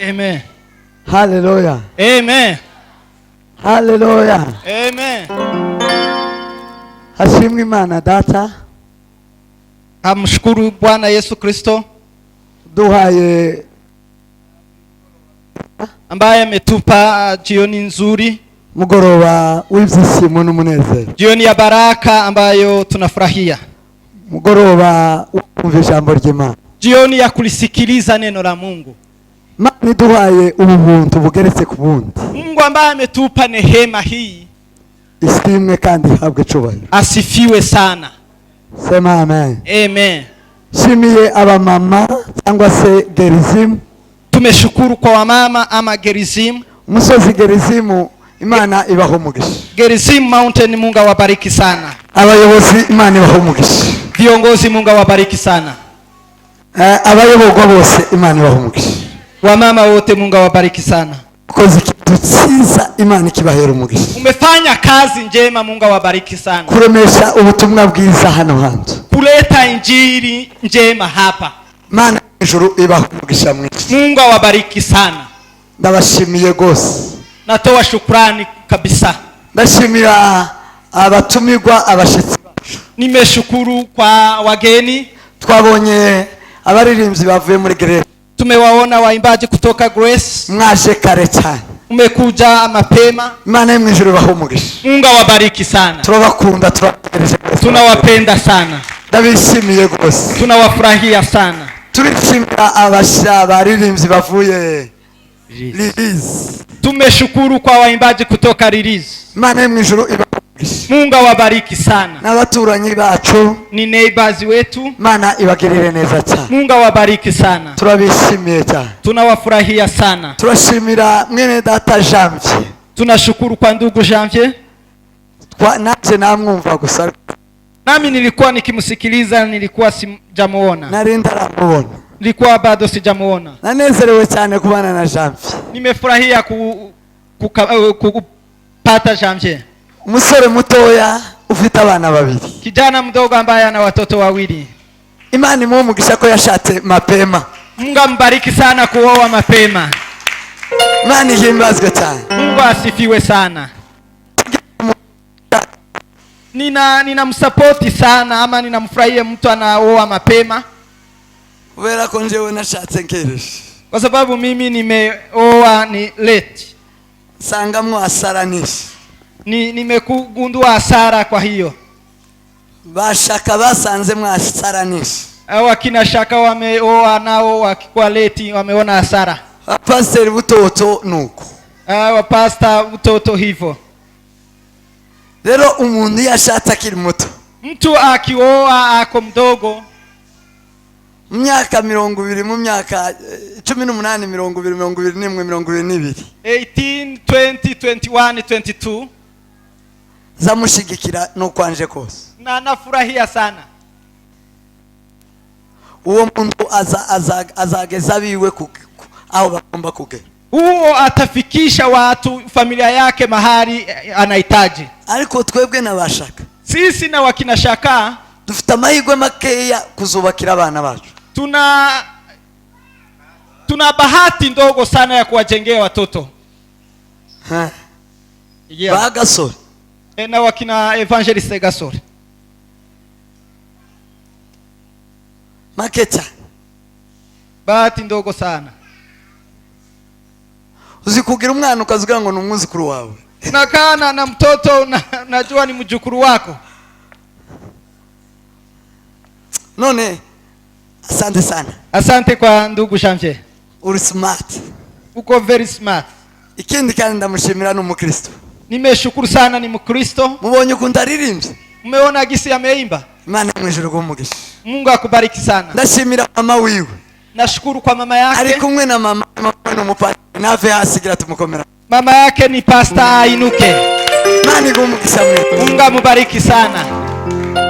Amen. Haleluya. Amen. Haleluya. Amen. Hashimwe Imana Data Amshukuru Bwana Yesu Kristo duhaye ambaye ametupa jioni nzuri, mugoroba w'ibyishimo n'umunezero, jioni ya baraka ambayo tunafurahia, mugoroba wo kumva ijambo ry'Imana. Jioni ya kulisikiliza neno la Mungu. Imana iduhaye ubu buntu bugeretse ku bundi. Mungu ambaye ametupa nehema hii Ishimwe kandi ihabwe icubahiro. Asifiwe sana. Sema amen. Amen. Nshimiye abamama cyangwa se Gerizimu. Tumeshukuru kwa wamama ama Gerizim. Umusozi Gerizimu, Imana ibaho umugisha. Gerizim Mountain, Mungu awabariki sana. Abayobozi, Imana ibaho umugisha. Viongozi, Mungu awabariki sana. Abayoborwa bose, Imana ibaho umugisha. Wamama wote, Mungu awabariki sana. Ukoze ikintu cyiza, Imana ikibahera umugisha. Umefanya kazi njema, Mungu awabariki sana. Kuremesha ubutumwa bwiza hano hantu. Kuleta injili njema hapa. Imana ijuru ibaho umugisha mwinshi. Mungu awabariki sana. Ndabashimiye rwose. Natoa shukrani kabisa. Ndashimira abatumirwa, abashyitsi bacu. Nimeshukuru kwa wageni. Twabonye abaririmbyi bavuye muri Grace. Tumewaona waimbaji kutoka Grace. Mwaje kare cyane. Umekuja mapema. Imana yo mu ijuru ibahe umugisha. Mungu awabariki sana. Turabakunda, turabategereje rwose. Tunawapenda sana. Ndabishimiye rwose. Tunawafurahia sana. Turishimira abasha abaririmbyi bavuye Release. Tumeshukuru kwa waimbaji kutoka Release. Imana yo mu ijuru ibahe umugisha. Mungu awabariki sana. N'abaturanyi bacu. Ni neighbors wetu. Imana ibagirire neza cyane. Mungu awabariki sana. Turabishimiye cyane. Tunawafurahia sana. Turashimira mwene data Janvier. Tunashukuru kwa ndugu Janvier. Nanjye namwumva gusa. Nami nilikuwa nikimsikiliza, nilikuwa sijamuona. Nari ndaramubona. Nilikuwa bado sijamuona. Nanezerewe cyane kubana na Janvier. Nimefurahia kupata Janvier. Umusore mutoya ufite abana babiri. Kijana mdogo ambaye ana watoto wawili. Imana imuhe umugisha ko yashatse mapema. Mungu ambariki sana kuoa mapema. Imana ihimbazwe cyane. Mungu asifiwe sana. Ninamsapoti sana ama ninamfurahia mtu anaoa mapema. Kubera ko njyewe nashatse nkereje. Kwa sababu mimi nimeoa ni late. Nsanga hasara nyinshi. Nimekugundua hasara kwa hiyo. Bashaka basanze hasara nyinshi. Wakina Shaka wameoa nao wakikuwa late wameona hasara. Abapasiteri Butoto nuko. Wapasta Butoto hivyo. Rero umuntu iyo ashatse akiri muto. Mtu akioa ako mdogo. Mu myaka 20, mu myaka 18, 20, 21, 22. 18, 20, 21, 22. Zamushigikira no kwanje kose. Na nafurahia sana. Uwo muntu azageza abiwe aho bagomba kugera. Huo atafikisha watu familia yake mahali anahitaji. Ariko twebwe n'abashaka. Sisi na wakina Shaka dufite amahirwe makeya kuzubakira abana bacu. Tuna bahati ndogo sana ya kuwajengea watoto. Ha. Yeah. Ba Gasore. Na wakina Evangelist Gasore. Make cyane. Bahati ndogo sana. Uzi kugira umwana ukazugira ngo ni umwuzukuru wawe. Unakaa na mtoto unajua ni mjukuru wako. None asante sana. Asante kwa ndugu Janvier. Uri smart. Uko very smart. Ikindi kandi ndamushimira ni umukristo. Nimeshukuru sana ni Mkristo. Mubonye ukuntu aririmbye? Mmeona gisi ameimba? Imana mu ijuru iguhe umugisha. Mungu akubariki sana. Ndashimira mama wiwe. Nashukuru kwa mama yake. Ari kumwe na mama, mama ni umupadiri. Nave hasi gira tumukomera. Mama yake ni pastor ainuke. Imana iguhe umugisha mwe. Mungu amubariki sana.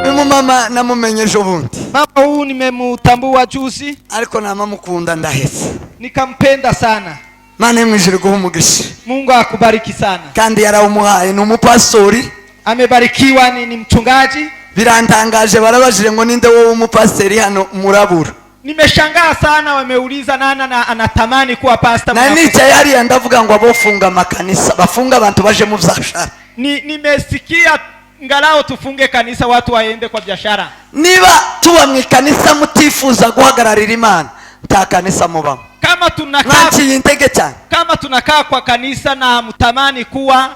Uyu mama namumenye ejo bundi. Mama huyu nimemutambua juzi. Ariko namamukunda ndahetse. Nikampenda sana. Imana yo mu ijuru iguhe umugisha. Mungu akubariki sana. Kandi yarawumuhaye ni umupastori. Amebarikiwa ni mchungaji. Birantangaje barabajije ngo ninde wowe umupasiteri hano murabura. Nimeshangaa sana, wameuliza nana na anatamani kuwa pasta. Nari nicaye hariya ndavuga ngo abofunga amakanisa bafunga abantu baje mu byashara. Nimesikia ngalao tufunge kanisa, watu waende kwa biashara. Niba tuba mu ikanisa mutifuza guhagararira Imana, nta kanisa mubamo. Kama tunakaa Mwanciye intege cyane. Kama tunakaa kwa kanisa na mtamani kuwa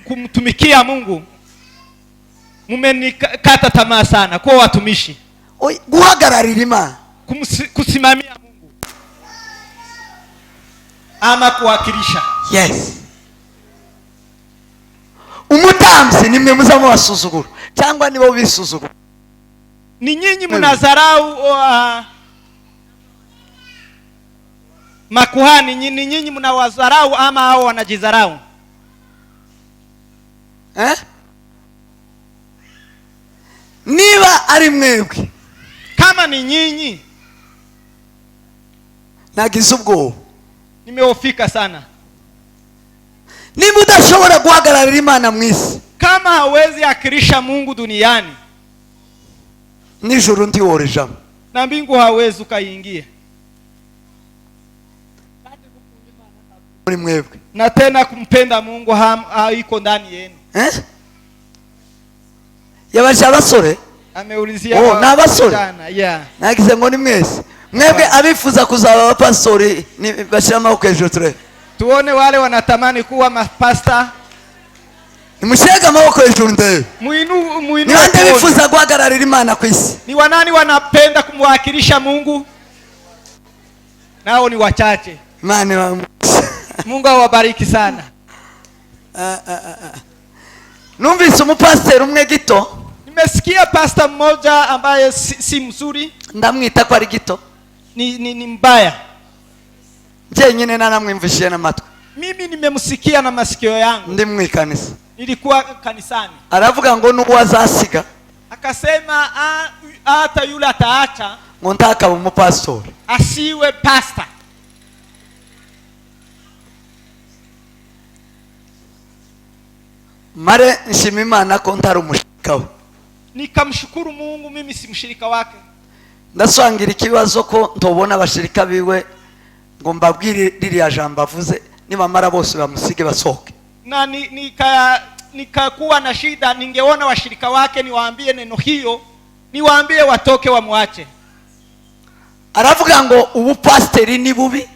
kumtumikia Mungu, mumenikata tamaa sana kuwa watumishi. Oy, guhagararira Imana. Kusimamia Mungu ama kuwakilisha. Yes, umutambyi nimwe muza mubasuzugura cyangwa nibo bisuzugura? Ni nyinyi mnadharau makuhani, ni nyinyi mnawadharau ama hao wanajidharau? Eh? Niba ari mwebwe, Kama ni nyinyi, nagize ubwoba. Nimehofika sana. Niba udashobora guhagararira Imana mu isi, Kama hawezi akirisha Mungu duniani, nijoro ntiworijamo. Na mbingu hawezi ukaingia. Muri mwebwe. Na tena kumpenda Mungu haiko ndani yenu. Eh? Yabaje abasore. Ameulizia Oh, wa- ni abasore? vijana, yeah. Nagize ngo ni mwese. Mwebwe abifuza kuzaba abapasitori bashyira amaboko hejuru turebe. Tuone wale wanatamani kuwa mapasta. Nimushyirege amaboko hejuru ndebe. Muinu muinu Ni bande tuone. bifuza guhagararira Imana ku isi? Ni wanani wanapenda kumwakilisha Mungu? Nao ni wachache. Imana ibahe. Mungu awabariki sana. Numvise umupasiteri umwe gito. Nimesikia pasta mmoja ambaye si mzuri. Ndamwita ko ari gito. Ni mbaya. Njyenyine naramwumvishije n'amatwi. Mimi nimemsikia na masikio yangu. Ndi mu ikanisa. Nilikuwa kanisani. Aravuga ngo n'uwo azasiga, Akasema hata yule ataacha, ngo ntakaba umupasitori. Asiwe pasta. Mare nshima Imana ko ntari umushirika we. Nikamshukuru Mungu, mimi si mshirika wake. Ndasangira ikibazo ko ntobona abashirika biwe ngo mbabwire ririya jambo avuze, nibamara bose bamusige basohoke. Na nikakuwa na shida, ningeona washirika wake niwaambie neno hiyo, niwaambie watoke wamwache. Aravuga ngo ubupasiteri ni bubi.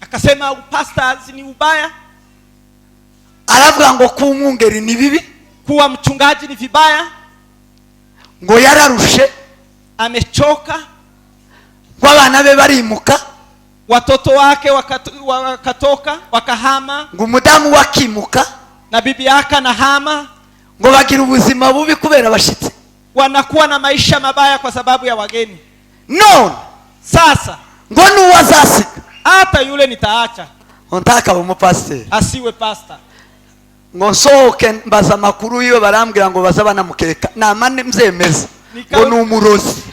Akasema upastors ni ubaya. Aravuga ngo kuba umwungeri ni bibi. Kuwa mchungaji ni vibaya. Ngo yararushe. Amechoka. Ngo abana be barimuka. Watoto wake wakatoka, wakahama. Ngo umudamu we akimuka. Na bibi yake anahama. Ngo bagira ubuzima bubi kubera abashitsi. Wanakuwa na maisha mabaya kwa sababu ya wageni. None Sasa ngo nuwo azasiga, hata yule nitaacha, ngo ntakaba umupasiteri. Asiwe pastor. Ngo nsohoke mbaza amakuru yiwe, barambwira ngo baza banamukeka namane mbyemeza ngo ni umurozi.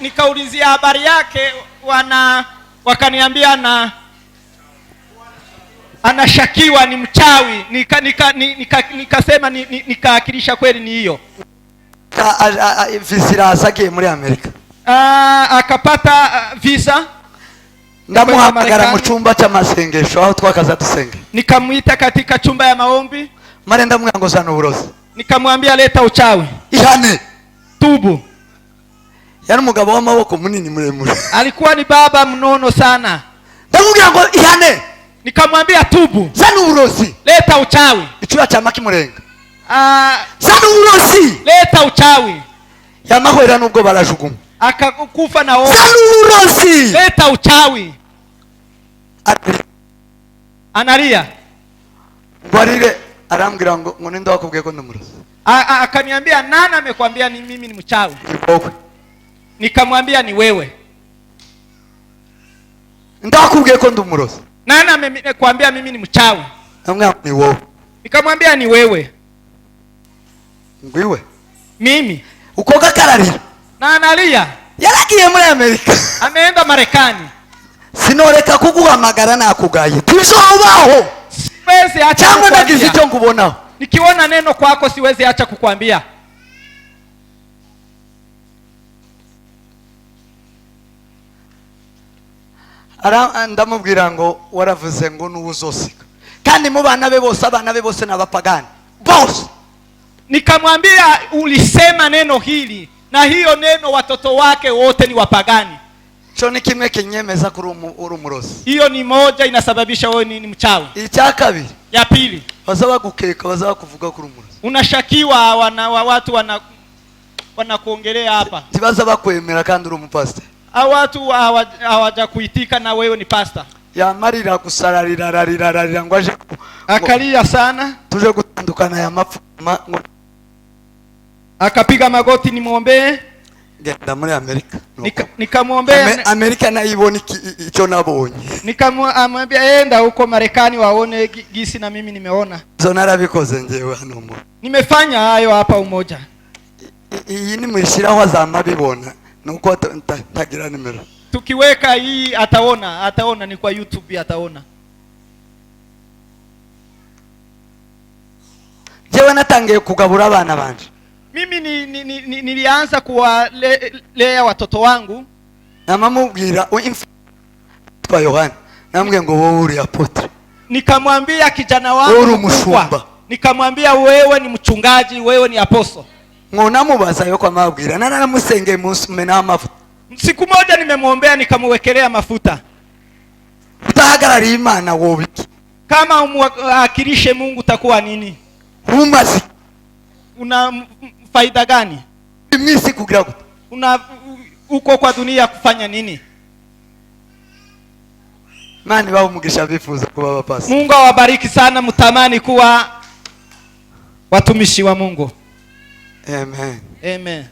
Nikaulizia habari yake, wakaniambia anashakiwa ni mchawi. Nikasema nikaakilisha kweli ni hiyo. Visa iraza agiye muri Amerika. Akapata visa. Ndamuhamagara mu Marekani. cyumba cy'amasengesho aho twakaza dusenga. Nikamwita katika chumba ya maombi. Mare ndamubwira ngo zana uburozi. Nikamwambia leta uchawi. Ihane. Tubu. Yari umugabo w'amaboko munini muremure. Alikuwa ni baba mnono sana. Ndamubwira ngo ihane. Nikamwambia tubu. Zana uburozi. Leta uchawi. Icyuya cyama kimurenga. Zana uburozi. Leta uchawi. Yamahwera nubwo barajuguma. Akakufa na hofu. Zana uburozi. Leta uchawi. Ararira. Analia. Ngo arire, arambwira ngo ninde wakubwiye ko ndi umurozi? Akaniambia nani amekwambia ni mimi ni mchawi? Ni wowe. Nikamwambia ni wewe. Ndakubwiye ko ndi umurozi. Nani amekwambia mimi ni mchawi? Ndamubwira ni wowe. Nikamwambia ni wewe. Ngwiwe. Mimi. Uko gakararira. Na analia. Yaragiye muri Amerika. Ameenda Marekani. Sinoreka kuguhamagara nakugaye. Tuzobaho. Siwezi acha Cyangwa nagize kukwambia. icyo nkubonaho. Nikiona neno kwako siwezi acha kukwambia. Ndamubwira ngo waravuze ngo n'uwo uzosiga, kandi mu bana be bose, abana be bose ni abapagani bose. Nikamwambia, ulisema neno hili, na hiyo neno watoto wake wote ni wapagani. Cyo ni kimwe kinyemeza ko uri umurozi. Hiyo ni moja inasababisha wewe ni mchawi. Icya kabiri, Ya pili, baza bagukeka, baza bakuvuga ko uri umurozi. Unashakiwa, watu wanakuongelea hapa. Ntibaza bakwemera kandi uri umupasiteri. Hao watu hawajakuitika na wewe ni pastor. Yamarira gusa, ararira, ararira, ararira ngo aje ngo Akalia sana. Tuje gutandukana aya mapfuma ngo Akapiga magoti nimwombee. Genda muri Amerika. Nikamwombea. Amerika nayo ibona icyo nabonye. Nikamwambia, enda huko Marekani waone gisi na mimi nimeona. Zo narabikoze ngewe hano mu Nimefanya hayo hapa Umoja. Iyi nimuyishyiraho azama abibona, nuko ntagira nimero. Tukiweka hii ataona, ataona ni kwa YouTube ataona. Njyewe natangiye kugabura abana banje. Mimi nilianza kuwalea watoto wangu. Namamubwira twa Yohana, namubwiye ngo wowe uri apôtre. Nikamwambia kijana wangu Wewe uri mkubwa. umushumba. Nikamwambia, wewe ni mchungaji, wewe ni apostle. Ngo namubaza yo kwamabwira, naramusengeye umunsi umwe n'amavuta. Siku moja nimemwombea, nikamwekelea mafuta. Utahagarariye Imana wowe iki? Kama umwakilishe Mungu utakuwa nini? Umaze Una faida gani? Mwisi kugira gute? Una uko kwa dunia kufanya nini? Imana ibahe umugisha bifuza kuba abapasiteri. Mungu awabariki sana, mtamani kuwa watumishi wa Mungu. Amen. Amen.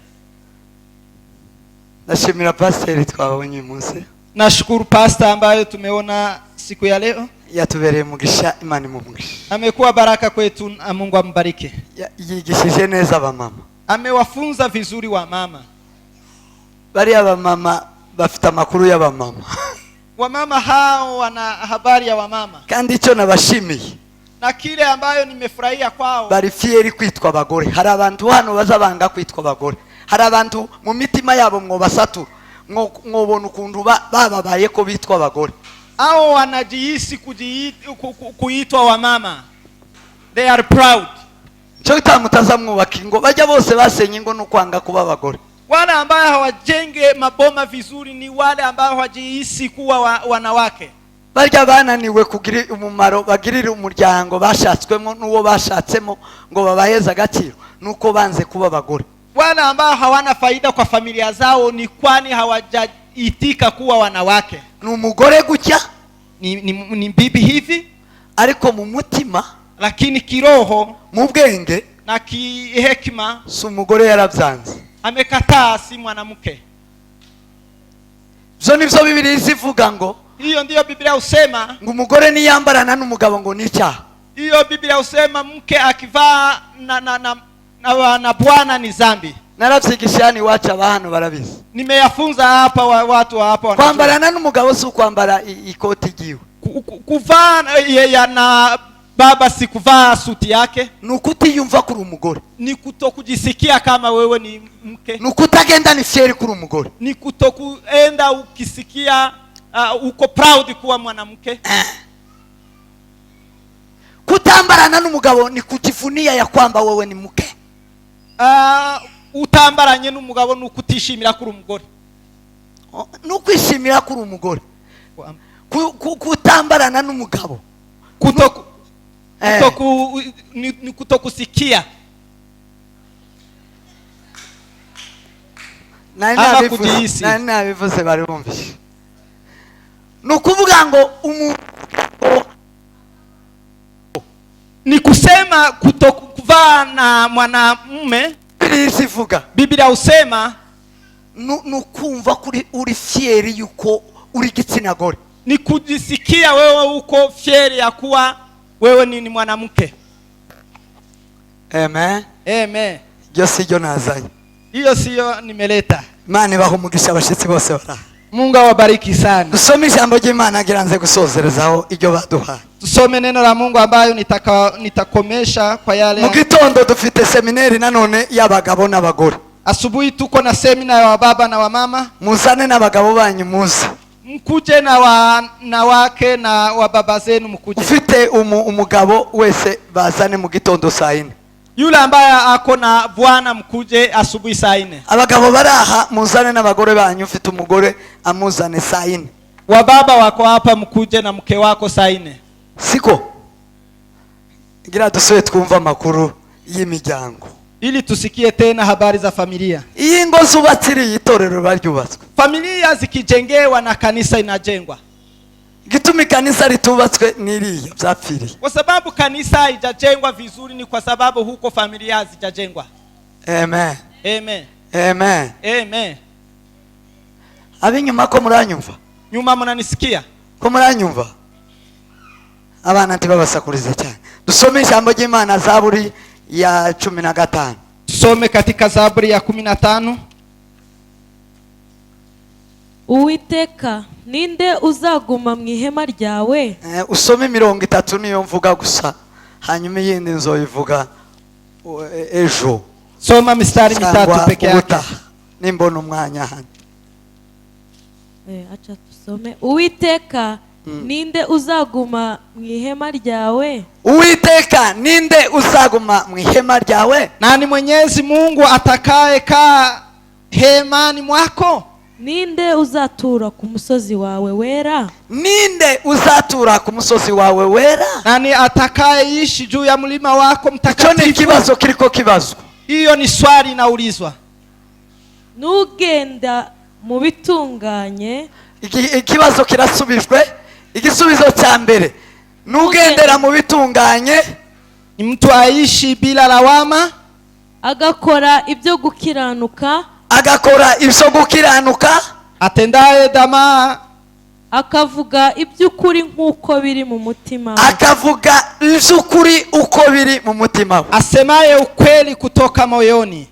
Ndashimira pasiteri twabonye uyu munsi. Nashukuru pastor ambayo tumeona siku ya leo. Yatubereye umugisha, Imana imumugisha. Amekuwa baraka kwetu na Mungu ambariki. Yigishije neza abamama. Amewafunza vizuri wa mama. Bariya bamama bafite amakuru y'abamama. Wamama hao wana habari ya wamama. Kandi icyo nabashimiye, Na kile ambayo nimefurahia kwao, bari fiers kwitwa abagore. Hari abantu hano baza banga kwitwa abagore. Hari abantu mu mitima yabo mwobasatura, mwobona ukuntu bababaye ko bitwa abagore. Hao wanajihisi kuitwa wamama. They are proud. Cyo gituma mutazamwubaka ingo, bajya bose basenye ingo n'ukwanga kuba abagore. Wale ambao hawajenge maboma vizuri ni wale ambao hawajihisi kuwa wanawake. Barya bananiwe kugira umumaro bagirira umuryango bashatswemo n'uwo bashatsemo ngo babaheze agaciro, nuko banze kuba abagore. Wale ambao hawana faida kwa familia zao ni kwani hawajaitika kuwa wanawake. Ni umugore gutya, Ni bibi hivi, ariko mu mutima, lakini kiroho mu bwenge, na kihekima si umugore, yarabyanze. Amekataa, si mwanamke. Byo nibyo Bibiliya izivuga ngo Hiyo ndiyo Biblia husema. Ngo umugore niyambarana n'umugabo ngo ni icyaha. Hiyo Biblia husema mke akivaa na bwana ni zambi. Narabyigisha hano iwacu, aba hano barabizi. Nimeyafunza hapa, watu wa hapa wanajua. Kwambarana n'umugabo si ukwambara ikoti ryiwe. Kuvaa yeye na baba si kuvaa suti yake. Ni ukutiyumva kuri umugore. Ni kutokujisikia kama wewe ni mke. Ni ukutagendana ifier kuri umugore. Ni kutokuenda ukisikia uko proud kuwa mwanamke. Kutambarana n'umugabo ni kujivunia ya kwamba wewe ni mke. Utambaranye n'umugabo ni ukutishimira kuri umugore. Oh, ni ukwishimira kuri umugore. Kutambarana n'umugabo Ni kutokusikia. Nari Ama nabivuze, kujihisi. nari nabivuze bari bumvise. Ni ukuvuga ngo umugabo Ni kusema kutokuvaa na mwanamume. Bibiliya ivuga Biblia husema ni ukumva kuri uri fier yuko uri igitsina gore. Ni kujisikia wewe uko fier ya kuwa wewe ni mwanamke. Amen. Amen. Iryo si ryo nazanye. Hiyo siyo nimeleta. Imana ibaha umugisha abashyitsi bose baraha. Mungu awabariki sana. Dusome ijambo ry'Imana ngira nze gusozerezaho iryo baduhaye. Tusome neno la Mungu ambayo nitakomesha kwa yale. Mu gitondo dufite seminari nanone y'abagabo n'abagore. Asubuhi tuko na semina ya wababa na wamama. Muzane n'abagabo banyu muze. Mkuje na wanawake na wababa zenu mkuje. Ufite umugabo wese bazane mu gitondo saa yine. Yule ambaye ako na bwana mkuje asubuhi saa 4. Abagabo bari aha muzane n'abagore banyu, ufite umugore amuzane saa yine. Wababa wako hapa, mkuje na mke wako saa 4. Siko ngira dusubire twumve amakuru y'imiryango, ili tusikie tena habari za familia. Iyo ingo zubatse iriya itorero riba ryubatswe. Familia zikijengewa na kanisa inajengwa. Igituma ikanisa ritubatswe n'iriya byapfiriye. Kwa sababu kanisa haijajengwa vizuri ni kwa sababu huko familia hazijajengwa. Amen. Amen. Amen. Amen. Ab'inyuma ko muranyumva? Nyuma mnanisikia? Ko muranyumva? Abana ntibabasakurize cyane. Dusome ijambo ry'Imana, Zaburi ya 15. Tusome katika Zaburi ya 15. Uwiteka, ninde uzaguma mu ihema ryawe? Usome imirongo itatu niyo mvuga gusa, hanyuma iyindi nzoyivuga ejo. Soma mistari cyangwa mitatu peke yake. Ubutaha nimbona umwanya hano. Acha tusome. Uwiteka, ninde uzaguma mu ihema ryawe? Uwiteka, ninde uzaguma mu ihema ryawe? Na ni Mwenyezi Mungu atakaye kaa hemani mwako? Ninde uzatura ku musozi wawe wera? Ninde uzatura ku musozi wawe wera? Nani atakayeishi juu ya mlima wako Icyo ni mtakatifu? ikibazo kiriko kibazwa. Hiyo ni swali inaulizwa. N'ugenda mu bitunganye. Ikibazo kirasubijwe. Igisubizo cya mbere nugendera mu bitunganye, ni mtu aishi bila lawama, agakora ibyo gukiranuka, agakora ibyo gukiranuka, atendaye damaa, akavuga iby'ukuri nk'uko biri mu mutima we, akavuga iby'ukuri uko biri mu mutima we, asemaye ukweli kutoka moyoni,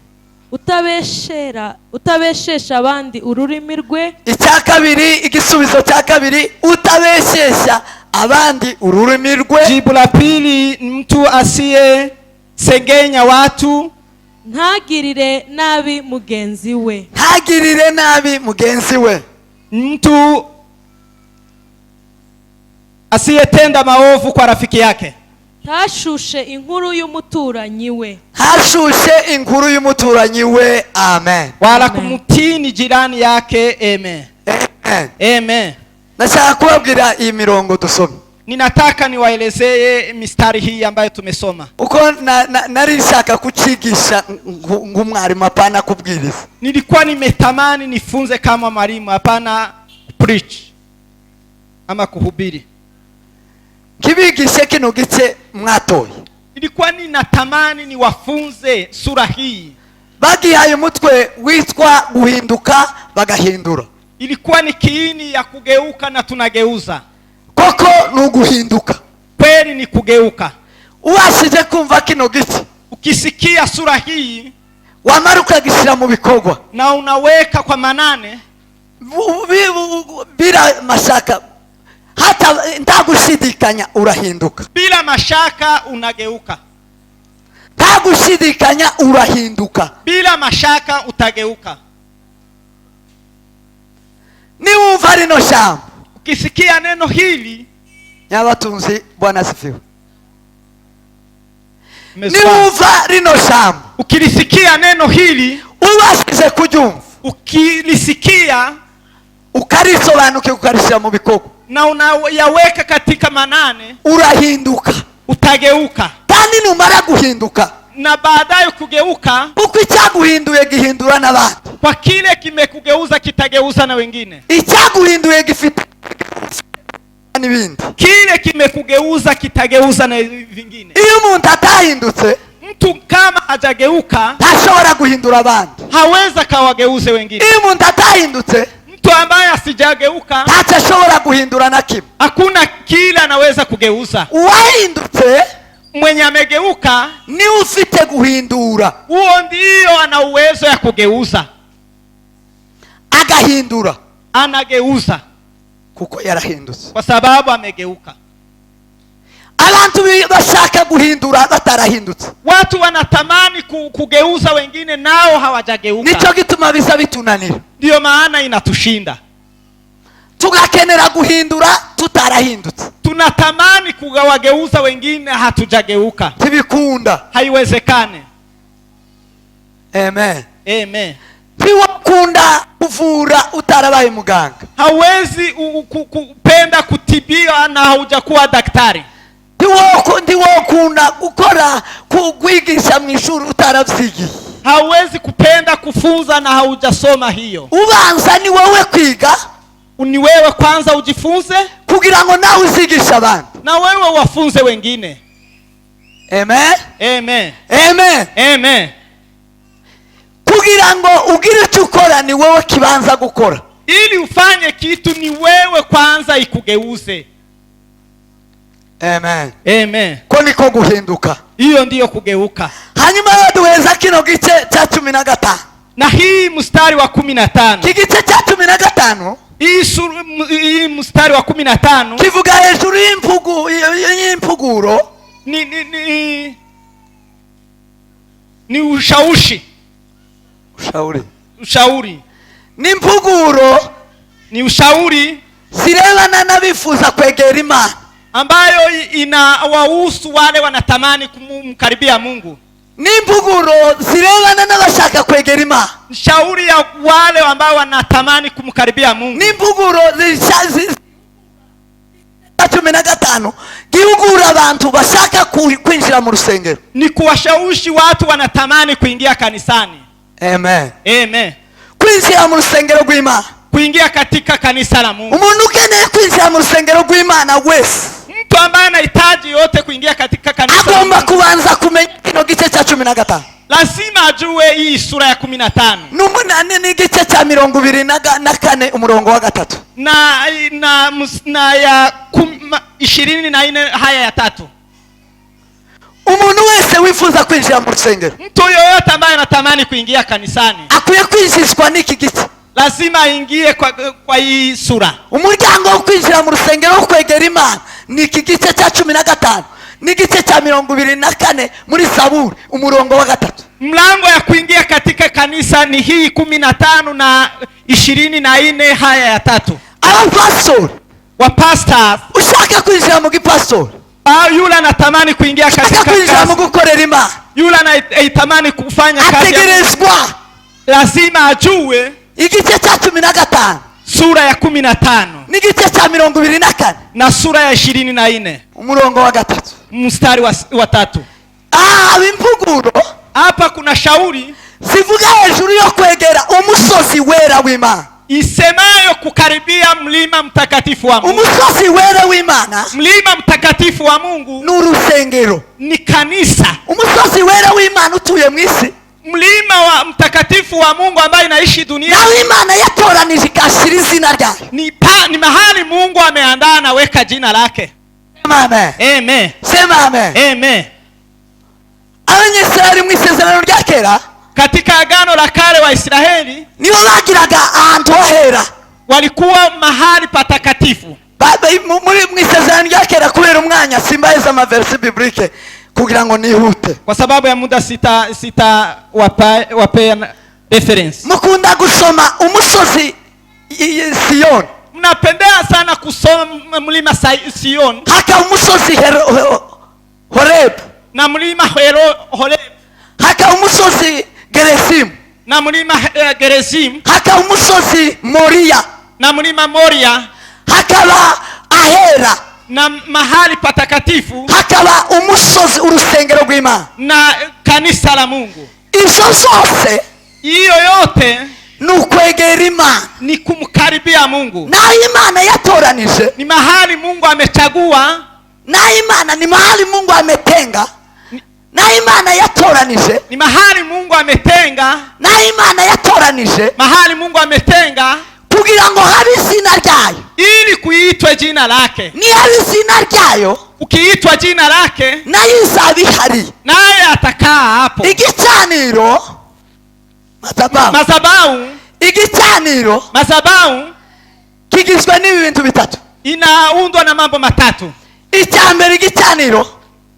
utabeshera utabeshesha abandi ururimi rwe, Icya kabiri, igisubizo cya kabiri, utabeshyeshya abandi ururimi rwe. Jibu la pili ni mtu asiye sengenya watu, ntagirire nabi mugenzi we, ntagirire nabi mugenzi we, ni mtu asiyetenda maovu kwa rafiki yake, ntashushe inkuru y'umuturanyi we, ntashushe inkuru y'umuturanyi we. Amen. Wala Amen. kumtini jirani yake. Amen. Amen. Amen. Ndashaka kubabwira iyi mirongo dusome. Ninataka niwaelezee mistari hii ambayo tumesoma. Uko nari nshaka kucigisha nk'umwarimu, apana kubwiriza. Nilikuwa nimetamani nifunze kama mwalimu, hapana preach ama kuhubiri. Nkibigishe kino gice mwatoye. Nilikuwa ninatamani niwafunze sura hii. Bagihaye umutwe witwa guhinduka bagahindura. Ilikuwa ni kiini ya kugeuka na tunageuza. Koko ni uguhinduka. Kweli ni kugeuka. Ubashije kumva kino gice, Ukisikia sura hii wamara ukagishyira mu bikorwa, na unaweka kwa manane, bila mashaka hata nta gushidikanya urahinduka. Bila mashaka unageuka. Nta gushidikanya urahinduka. Bila mashaka utageuka. Niwumva rino jambo, Ukisikia neno hili, nyabatunzi, Bwana asifiwe, Mezwa. Niwumva rino jambo, Ukilisikia neno hili, ubashije kuryumva, ukilisikia ukarisobanukirwa, ukarishyira mu bikorwa, na unayaweka katika manane, urahinduka. Utageuka. Kandi numara guhinduka, Na baadaye kugeuka, kuko icyaguhinduye gihindura n'abandi. Kwa kile kimekugeuza kitageuza na wengine. Icyaguhinduye gifite n'ibindi. Kile kimekugeuza kitageuza na vingine. Iyo umuntu atahindutse, Mtu kama hajageuka, ntashobora guhindura abandi. Hawezi akawageuze wengine. Iyo umuntu atahindutse, Mtu ambaye asijageuka, ntacyo ashobora guhindura na kimwe. Hakuna kile anaweza kugeuza. Uwahindutse Mwenye amegeuka, niwe ufite guhindura, huo ndiyo ana uwezo ya kugeuza. Agahindura, Anageuza kuko yarahindutse. Kwa sababu amegeuka. Abantu bashaka guhindura batarahindutse. Watu wanatamani kugeuza wengine, nao hawajageuka. Nicyo gituma biza bitunanira. Ndiyo maana inatushinda. Tugakenera guhindura tutarahindutse. Tunatamani kuwageuza wengine, hatujageuka. Ntibikunda. Haiwezekani. Amen. Amen. Ntiwakunda kuvura utarabaye muganga. Hauwezi kupenda kutibiwa na haujakuwa daktari. Ntiwokunda gukora kwigisha mu ishuri utarabyigiye. Hauwezi kupenda kufunza na haujasoma hiyo. Ubanza ni wowe kwiga. Ni wewe kwanza ujifunze kugira ngo nawe uzigishe abandi, na wewe wafunze wengine. Amen. Amen. Amen. Amen. Kugira ngo ugire icyo ukora ni wowe kibanza gukora. Ili ufanye kitu ni wewe kwanza ikugeuze. Amen. Amen. Ko niko guhinduka. Hiyo ndiyo kugeuka. Hanyuma baduheza kino gice cya 15. Na hii mstari wa 15. Iki gice cya 15 Hii mstari wa 15 kivuga hejuru y'impuguro. Ni ushauri. Ushauri. Ushauri. Ni impuguro. Ni ushauri zirebana n'abifuza kwegera Imana, ambayo inawahusu wale wanatamani kumkaribia Mungu. Ni impuguro zirebana n'abashaka kwegera Imana. Shauri ya wale ambao wanatamani kumkaribia Mungu. Ni impuguro 15 gihugura abantu bashaka kwinjira mu rusengero. Ni kuwashawishi watu wanatamani kuingia kanisani. Amen. Amen. Kwinjira mu rusengero rw'Imana. Kuingia katika kanisa la Mungu. Umuntu ukeneye kwinjira mu rusengero rw'Imana wese, mtu ambaye anahitaji yote kuingia katika kanisa la agomba Mungu, kubanza kumenya kino gice cya 15. lazima ajue hii sura ya 15. N'umunani n'igice cya 24 umurongo wa 3. Na ya 24 haya ya 3. Umuntu wese wifuza kwinjira mu rusengero, mtu yoyote ambaye anatamani kuingia kanisani, akwiye kwinjizwa n'iki gice. lazima aingie kwa hii sura. Umuryango wo kwinjira mu rusengero wo kwegera Imana ni iki gice cya 15 n'igice cya 24 muri Zaburi umurongo wa 3. Mlango ya kuingia katika kanisa ni hii 15 na 24 haya ya 3. Abapastori, wa pastors, ushaka kwinjira mu gipastori, yule anatamani kuingia ushaka katika kwinjira mu kazi, gukorera Imana, yule anatamani kufanya kazi ya Mungu, ategerezwa lazima ajue igice cya 15 sura ya 15 n'igice cya 24 na sura ya 24 umurongo wa 3 mstari wa 3. Impuguro hapa kuna shauri zivuga hejuru yo kwegera umusozi wera w'Imana, isemayo kukaribia mlima mtakatifu wa Mungu. Umusozi wera w'Imana, mlima mtakatifu wa Mungu ni urusengero, ni kanisa. Umusozi wera w'Imana utuye mu isi, mlima wa mtakatifu wa Mungu ambaye inaishi dunia, nawe Imana yatoranije ikashyira izina ryayo. Ni mahali Mungu ameandaa na weka jina lake. Amen. Amen. Sema amen. Amen. Abanyisirayeli mu isezerano rya kera, katika agano la kale wa Israeli nibo bagiraga ahantu hahera, walikuwa mahali patakatifu. Muri mu isezerano rya kera, kubera umwanya simbaheza amaverse biblique kugira ngo nihute, kwa sababu ya muda sita wapea reference. Mukunda gusoma umusozi Sion, mnapendea sana kusoma mlima Sion, haka umusozi Horeb, na mlima Horeb, haka umusozi Gerizim, na mlima Gerizim, haka umusozi Moria, na mlima Moria, hakaba ahera, na mahali patakatifu, hakaba umusozi urusengero rw'Imana, na kanisa la Mungu. Izo zose, hiyo yote ni ukwegera Imana, ni kumkaribia Mungu. Naho Imana yatoranije, ni mahali Mungu amechagua, naho Imana ni mahali Mungu ametenga, naho Imana yatoranije, ni mahali Mungu ametenga, naho Imana yatoranije, mahali Mungu ametenga kugira ngo habe izina ryayo, ili kuitwe jina lake. Ni habe izina ryayo, ukiitwa jina lake, nayo izaba ihari, naye atakaa hapo. Igicaniro madhabahu, madhabahu, igicaniro madhabahu kigizwe n'ibi bintu bitatu. Inaundwa na mambo matatu. Icya mbere igicaniro,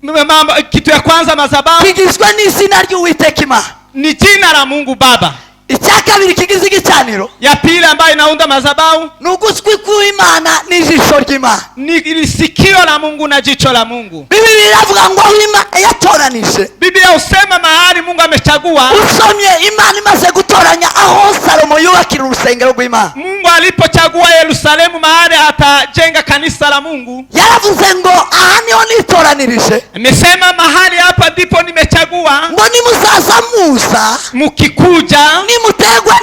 mambo, kitu ya kwanza madhabahu kigizwe n'izina ry'Uwiteka Imana, ni jina la Mungu Baba. Icya kabiri kigize igicaniro, Ya pili ambayo inaunda madhabahu, ni ugutwi kw'Imana n'ijisho ry'Imana. Ni sikio la Mungu na jicho la Mungu. Bibiri iravuga ngo aho Imana yatoranije, Biblia husema mahali Mungu amechagua. Usomye Imana imaze gutoranya aho Salomo yubakira urusengero rw'Imana, Mungu alipochagua Yerusalemu mahali atajenga kanisa la Mungu, yaravuze ngo aha niho nitoranirije, amesema mahali hapa ndipo nimechagua, ngo nimuzaza muza, mkikuja, nimutegwa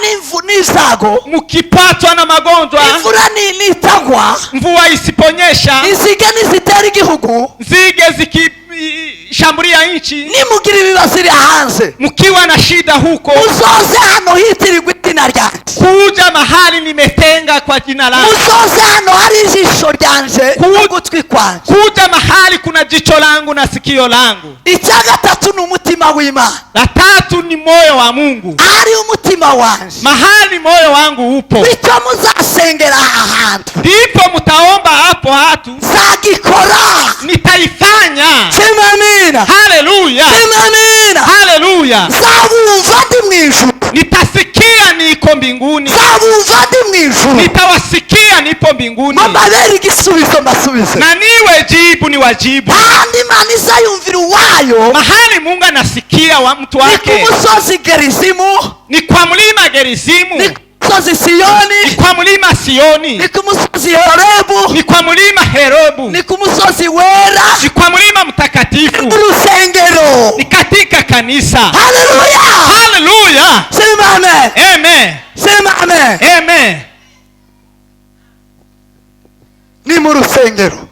n'ibyago, mkipatwa na magonjwa, imvura nitagwa, mvua isiponyesha, inzige nizitera igihugu, nzige zikishambulia nchi, nimugira ibibazo iri hanze, mkiwa na shida huko, muzoze hano hitirirwa izina ryanjye, kuja mahali nimetenga kwa jina langu, muzoze hano hari ijisho ryanje n'ugutwi kwanje. Kuja mahali kuna jicho langu na sikio langu. Icya gatatu ni umutima w'Imana. La tatu ni moyo wa Mungu. Ahari umutima wanje, Mahali moyo wangu upo, bityo muzasengera aha hantu, ndipo mtaomba hapo hatu, nzagikora. Nitaifanya. Sema amina. Haleluya, Sema amina. haleluya. Nzabumva ndi mu ijuru. Nitasikia niko mbinguni, Nzabumva ndi mu ijuru, nitawasikia nipo mbinguni, ngo mbabere igisubizo mbasubize. Na niwe jibu ni wajibu. Kandi Imana izayumvira uwayo Mahali Mungu anasikia wa mtu ni ku wake musozi Gerizimu, ni kwa mlima Gerizimu, ni ku musozi Siyoni, ni kwa mlima Sioni, ni ku musozi Horebu, ni kwa mlima Herobu, ni ku musozi wera, ni kwa mlima mtakatifu, mu rusengero. Ni katika kanisa. Haleluya. Haleluya, Sema amen. Amen, Sema amen. Amen. Ni mu rusengero.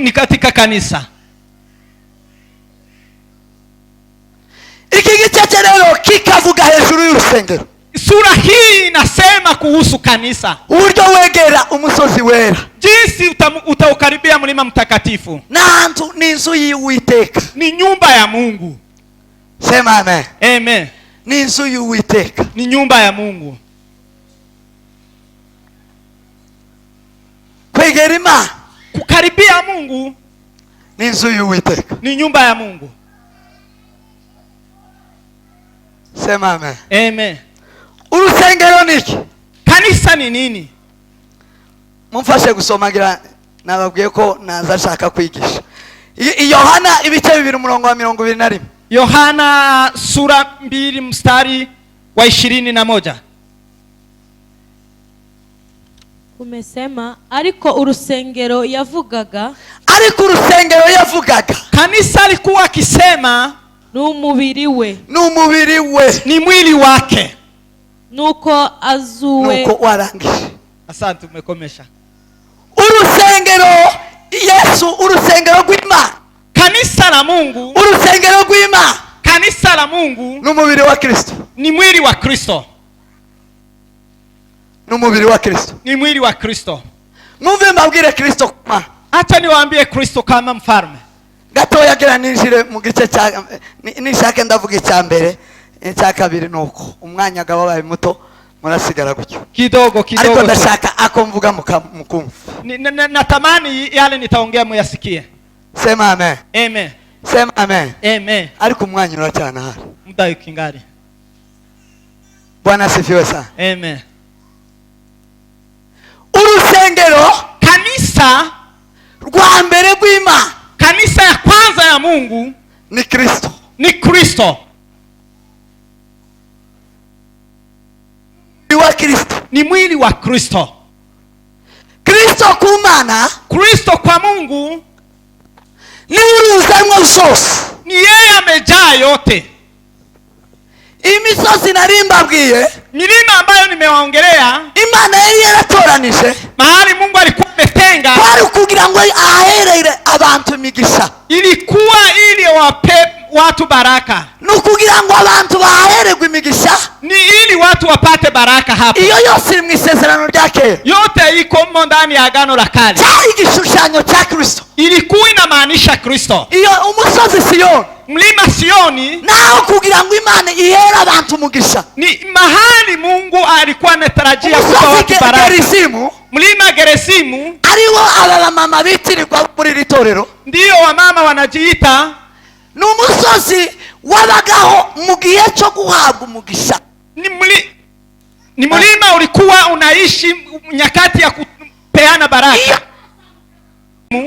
Ni katika kanisa. Iki gice rero kikavuga hejuru y'urusengero, Sura hii inasema kuhusu kanisa, uburyo wegera umusozi wera, jinsi utaukaribia mlima mtakatifu. N'ahantu ni inzu y'Uwiteka. Ni nyumba ya Mungu. Sema amen. Amen. Ni inzu y'Uwiteka. Ni nyumba ya Mungu. Kwegera Imana Kukaribia Mungu ni inzu y'Uwiteka. Ni nyumba ya Mungu. Sema amen. Amen. Urusengero ni iki? Kanisa ni nini? Mumfashe gusoma, ngira nababwiye ko naza ashaka kwigisha. Yohana ibice 2 umurongo wa 21. Yohana sura 2 mstari wa 21. Kumesema ariko urusengero yavugaga, Ariko urusengero yavugaga, Kanisa alikuwa akisema, ni umubiri we. Ni umubiri we. Ni mwili wake. Nuko azuwe. Nuko warangije. Asante, umekomesha. Urusengero Yesu, urusengero rw'Imana, Kanisa la Mungu, urusengero rw'Imana kanisa la Mungu ni umubiri wa Kristo. Ni mwili wa Kristo. Ni umubiri wa Kristo. Ni mwili wa Kristo. Mwumve mbabwire Kristo kuma Acha niwaambie Kristo kama mfalme. Gatoya gira ninjire mu gice cya nishake ndavuga icya mbere, icya kabiri nuko umwanya gaba wabaye muto murasigara gutyo. Kidogo Ariko kidogo tu. ndashaka ako mvuga mukumva. Natamani yale nitaongea muyasikie. Sema amen. Amen. Sema amen. Amen. Ariko umwanya uracyana hari. Muda ukingali. Bwana asifiwe sana. Amen. Urusengero Kanisa rwa mbere rw'Imana kanisa ya kwanza ya Mungu ni Kristo. Ni Kristo. Ni wa Kristo. Ni mwili wa Kristo. Kristo ku Mana Kristo kwa Mungu ni uruzanwa zose. Ni yeye amejaa yote. Imisozi nari mbabwiye, Milima ambayo nimewaongelea, Imana yari yaratoranije, mahali Mungu alikuwa ametenga, kwari ukugira ngo aherere abantu imigisha, ilikuwa ili wape watu baraka, ni ukugira ngo abantu bahererwe imigisha. Ni ili watu wapate baraka hapo. Iyo yose iri mu isezerano rya kera. Yote iko mo ndani ya agano la kale. Cyari igishushanyo cya Kristo. Ilikuwa inamaanisha Kristo. Iyo umusozi Siyoni, Mlima Sioni naho kugira ngo Imana ihere abantu umugisha. Ni mahali Mungu alikuwa anatarajia kupa Umusozi watu baraka. Gerizimu, Mlima Geresimu ariwo aba bamama bitirirwa muri iri torero, ndiyo wamama wanajiita, ni umusozi wabagaho mu gihe cyo guhabwa umugisha. Ni mli, Ni mlima ulikuwa unaishi nyakati ya kupeana baraka.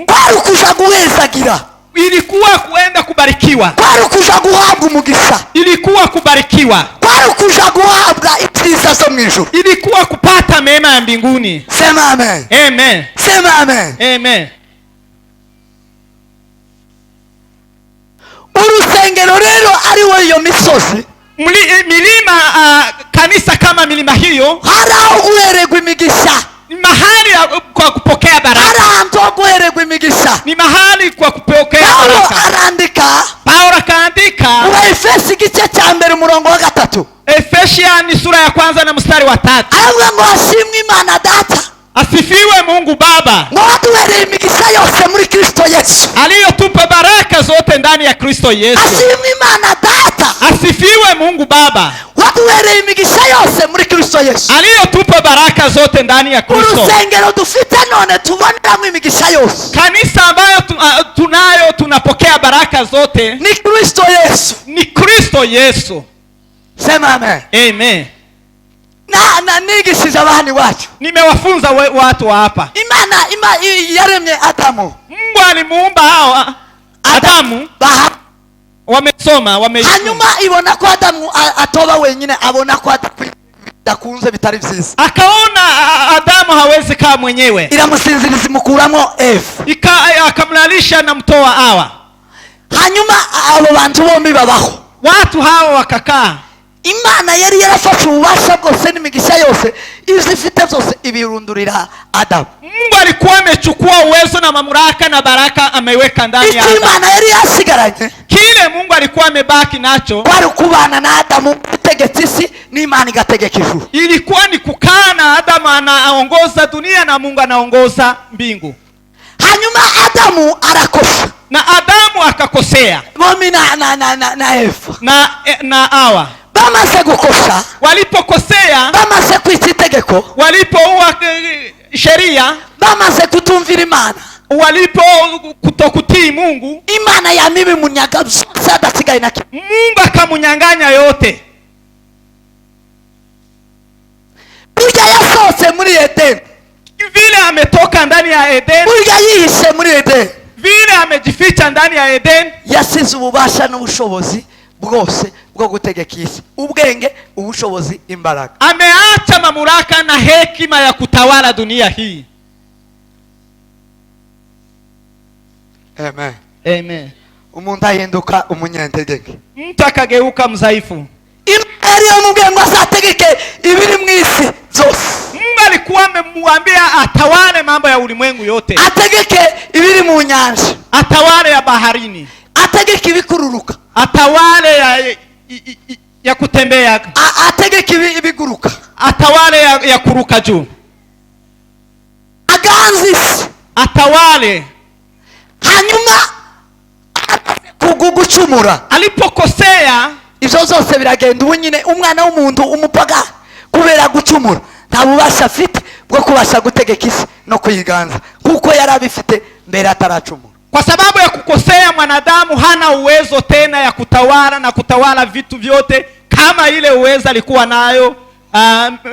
Kwari ukuja guhezagira. Ilikuwa kuenda kubarikiwa. Kwari ukuja guhabwa umugisha. Ilikuwa kubarikiwa. Kwari ukuja guhabwa ibyiza zo mu ijuru. Ilikuwa kupata mema ya mbinguni. Sema amen. Amen. Sema amen. Amen. Urusengero rero ari we iyo misozi. Milima kanisa kama milima hiyo. Hari aho guhererwa imigisha. Ni mahali kwa kupokea baraka. Hari ahantu ho guhererwa imigisha. Ni mahali kwa kupokea Paulo baraka. arandika. Paulo akaandika. Mu Efesi igice cya mbere umurongo wa 3. Efesia sura ya kwanza na mstari wa 3. Aravuga ngo hashimwe Imana Data. Asifiwe Mungu Baba. Ngo waduhereye imigisha yose muri Kristo Yesu. Aliyotupa baraka zote ndani ya Kristo Yesu. Ashimwe Imana Data. Asifiwe Mungu Baba. Waduhereye imigisha yose muri Kristo Yesu. Aliyotupa baraka zote ndani ya Kristo. Urusengero dufite none tuboneramo imigisha yose. Kanisa ambayo tunayo tunapokea baraka zote ni Kristo Yesu. Ni Kristo Yesu. Sema amen. Amen. Na nigishije abana iwacu. Nimewafunza watu wa hapa. Imana yaremye Adamu. Mungu alimuumba hao Adamu. Wamesoma, wameisoma. Hanyuma ibona ko Adamu atoba wenyine, abona ko adakunze bitari byiza. Akaona Adamu hawezi kaa mwenyewe. Iramusinziriza imukuramo Eva. Akamlalisha na mtoa Hawa. Hanyuma abo bantu bombi babaho. Watu hao wakakaa. Imana yari yarafashe ububasha bwose n'imigisha yose izifite zose ibirundurira Adamu. Mungu alikuwa amechukua uwezo na mamlaka na baraka ameweka ndani ya Adamu. Imana yari yasigaranye. Kile Mungu alikuwa amebaki nacho kwari kubana na Adamu gutegeka isi n'Imana igategeka ijuru. Ilikuwa ni kukaa na Adamu anaongoza dunia na Mungu anaongoza mbingu. Hanyuma Adamu arakosa. Na Adamu akakosea. Bombi na Eva. Na Hawa. Bamaze gukosa. Walipokosea, bamaze kwita itegeko, walipoua sheria, bamaze kutumvira Imana, walipo kutokutii Mungu, Imana yamibimunyaga byose adasigaye na kimwe. Mungu akamunyang'anya yote. Burya yasohotse muri Edeni. Vile ametoka ndani ya Eden. Burya yihishe muri Eden. Vile amejificha ndani ya Eden. Yasize ububasha n'ubushobozi bwose bwo gutegeka isi, ubwenge, ubushobozi, imbaraga. Ameacha mamlaka na hekima ya kutawala dunia hii. Amen. Amen. Umuntu ahinduka umunyantegeke. Mtu akageuka mzaifu. Imana yari yamubwiye ngo azategeke ibiri mu isi zose. Mungu alikuwa amemwambia atawale mambo ya ulimwengu yote. Ategeke ibiri mu nyanja. Atawale ya baharini. Ategeke ibikururuka. Atawale ya kutembea. Ategeke ibiguruka. Atawale ya kuruka juu. Aganze isi. Atawale. Hanyuma kugucumura. Alipokosea ibyo zose biragenda. Ubu nyine umwana w'umuntu umupaga kubera gucumura nta bubasha afite bwo kubasha gutegeka isi no kuyiganza kuko yari abifite mbere ataracumura. Kwa sababu ya kukosea mwanadamu hana uwezo tena ya kutawala na kutawala vitu vyote kama ile uwezo alikuwa nayo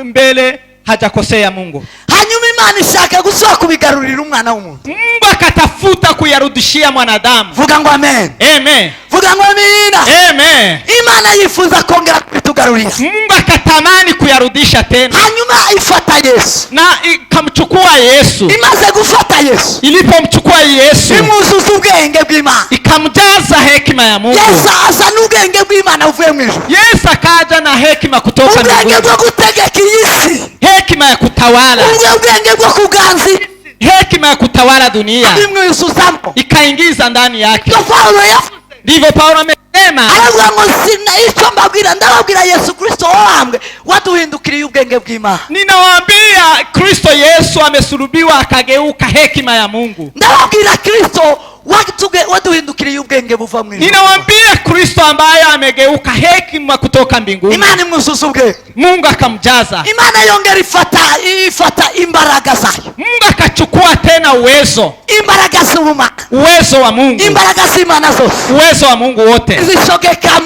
mbele hajakosea Mungu. Hanyuma Imana ishaka gusubira kubigarurira umwana w'umuntu. Mungu akatafuta kuyarudishia mwanadamu. Vuga ngo amen. Amen. Vuga ngo amina. Amen. Imana yifuza kongera kubitugarurira. Mungu akatamani kuyarudisha tena. Hanyuma ifata Yesu. Na ikamchukua Yesu. Imaze gufata Yesu. Ilipomchukua Yesu. Imuzuza ubwenge bw'Imana. Ikamjaza hekima ya Mungu. Yesu azana ubwenge bw'Imana buvuye mu ijuru. Yesu akaja na hekima kutoka mbinguni. Ubwenge bwo gutegeka iyi si. Hekima ya kutawala. Ubwenge bwo kuganza. Hekima ya kutawala dunia. Ikaingiza ndani yake. Ndivyo Paulo amesema. Aravuga ngo sina icyo mbabwira, ndababwira Yesu Kristo wabambwe waduhindukiriye ubwenge bw'Imana. Ninawaambia Kristo Yesu amesulubiwa akageuka hekima ya Mungu. Ndababwira Kristo waduhindukiriye ubwenge buva mu ijuru. Ninawaambia Kristo ambaye amegeuka hekima kutoka mbinguni. Imana imuzuza ubwenge. Mungu akamjaza. Imana yongera ifata imbaraga zayo. Mungu akachukua tena uwezo. Imbaraga z'ubumana. Uwezo wa Mungu. Imbaraga z'Imana zose. Uwezo wa Mungu wote. Zishogeka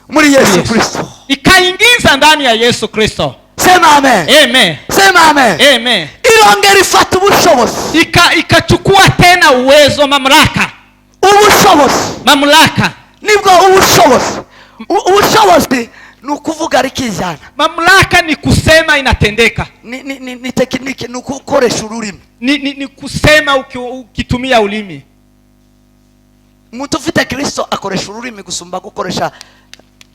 Muri Yesu Kristo. Ikaingiza ndani ya Yesu Kristo. Sema amen. Amen. Sema amen. Amen. Irongera ifata ubushobozi. Ikachukua tena uwezo, mamlaka. Ubushobozi. Mamlaka. Nibwo ubushobozi. Ubushobozi ni ukuvuga rikijana. Mamlaka ni kusema inatendeka. Ni tekniki, ni ukukoresha ururimi. Ni kusema ukitumia ulimi. Umuntu ufite Kristo akoresha ururimi gusumba gukoresha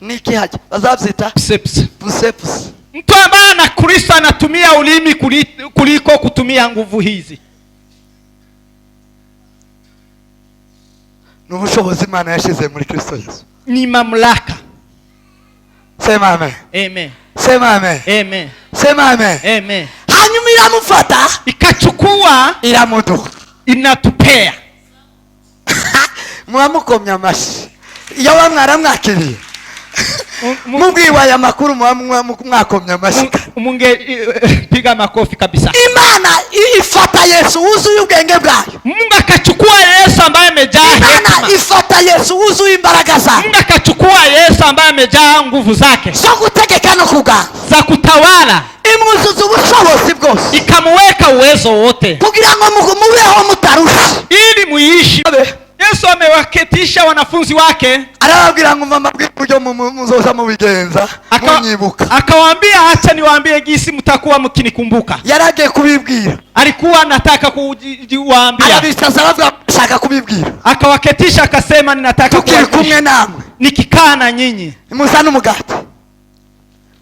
niki hajya bazabyita Biceps. Biceps. Mtu ambaye ana Kristo anatumia ulimi kuliko kutumia nguvu hizi. Ni ubushobozi Imana yashize muri Kristo Yesu. Ni mamlaka. Sema amen. Amen. Sema amen. Amen. Sema amen. Amen. Hanyuma iramufata, ikachukua, iramuduha, inatupea. Mwamukomya amashyi. Iyo bamwaramwakiriye. Mubwiwe aya makuru mwakomya amashyi. Munge piga makofi kabisa. Imana ifata Yesu wuzuye ubwenge bwayo. Mungu akachukua Yesu ambaye amejaa Imana hekima. ifata Yesu wuzuye imbaraga zake. Mungu akachukua Yesu ambaye amejaa nguvu zake. Zo gutegeka no kuganza. Za kutawala. Imwuzuza ubushobozi bwose. Ikamuweka uwezo wote. Kugira ngo mubeho mutarusha. Ili muishi. Yesu amewaketisha wanafunzi wake. Arababwira ngo mama bw'uburyo muzoza mubigenza, munyibuka. Akawaambia acha niwaambie jinsi mtakuwa mkinikumbuka. Yaragiye kubibwira. Alikuwa anataka kuwaambia. Arabisaza aravuga ashaka kubibwira. Akawaketisha akasema ninataka Tukiri kuwaambia. kumwe namwe. Nikikaa na nyinyi. Muzane umugati.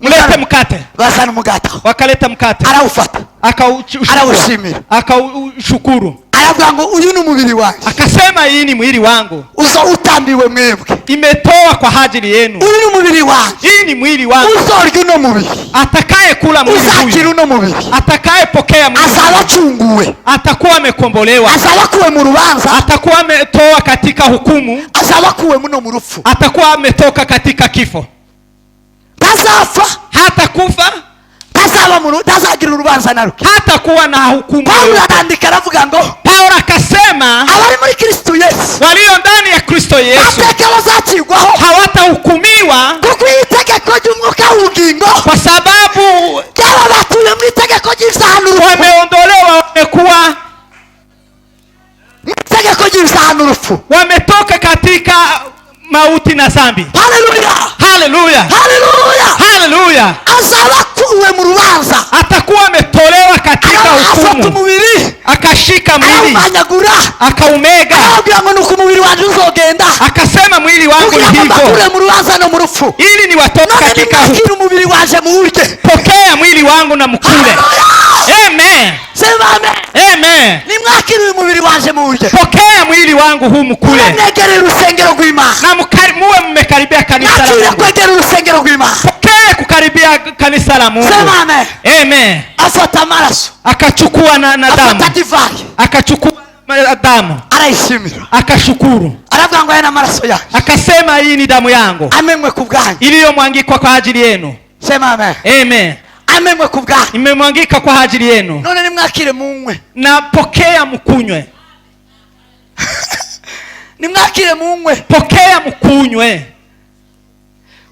Mlete mkate. Bazana umugati. Wakaleta mkate. Arawufata. Akaushukuru. Arawushimira. Akaushukuru. Aravuga ngo uyu ni umubiri wanjye. Akasema hii ni mwili wangu. Uzo utambiwe mwebwe. Imetoa kwa ajili yenu. Uyu ni umubiri wanjye. Hii ni mwili wangu. Uzorya uno mubiri. Atakaye kula mwili huyu. Uzakira uno mubiri. Atakaye pokea mwili huyu. Azaba acunguwe. Atakuwa amekombolewa. Azaba akuwe mu rubanza. Atakuwa ametoa katika hukumu. Azaba akuwe muno mu rupfu. Atakuwa ametoka katika kifo. Tazafa. Hatakufa. Tazaba mu tazagira urubanza na ruke. Hatakuwa na hukumu. Paulo arandika aravuga ngo Paulo akasema abari muri Kristo Yesu, walio ndani ya Kristo Yesu ateka bazacirwaho, hawatahukumiwa, kuko itegeko ry'umwuka w'ubugingo, kwa sababu ryaba batuye mu itegeko ry'ibyaha n'urupfu, wameondolewa, wamekuwa mu itegeko ry'ibyaha n'urupfu, wametoka katika mauti na dhambi. Haleluya. Haleluya. Haleluya. Haleluya. Azaba akuwe mu rubanza, atakuwa ametolewa katika afata hukumu, umubiri, akashika mwili, arawumanyagura, akaumega, arababwira ngo nuko umubiri wanjye uzogenda, akasema mwili wangu kugira ni ngo hivyo, mbakure mu rubanza no mu rupfu, ili niwatoke none katika nimwakire hukumu. umubiri wanje muwurye. Pokea mwili wangu na mkule. Haleluya. Amen. Sema amen. Amen. Nimwakire uyu mubiri wanje muwurye. Pokea mwili wangu huu mkule. Mwegere urusengero rw'Imana. Na muwe mmekaribia kanisa la Mwakire Mungu. kwegera urusengero rw'Imana. Pokea kukaribia kanisa la Mungu. Sema amen. Amen. Afata amaraso. Akachukua na damu. Afata divai. Akachukua damu. Arayishimira. Akashukuru. Aravuga ngo aya ni amaraso yanjye. Akasema hii ni damu yangu Amenwe ku bwanyu. iliyomwangikwa kwa ajili yenu. Sema amen. Amen. Amenwe ku bwanyu. Imemwangika kwa ajili yenu. None nimwakire munywe. Na pokea mkunywe. Nimwakire munywe. Pokea mkunywe.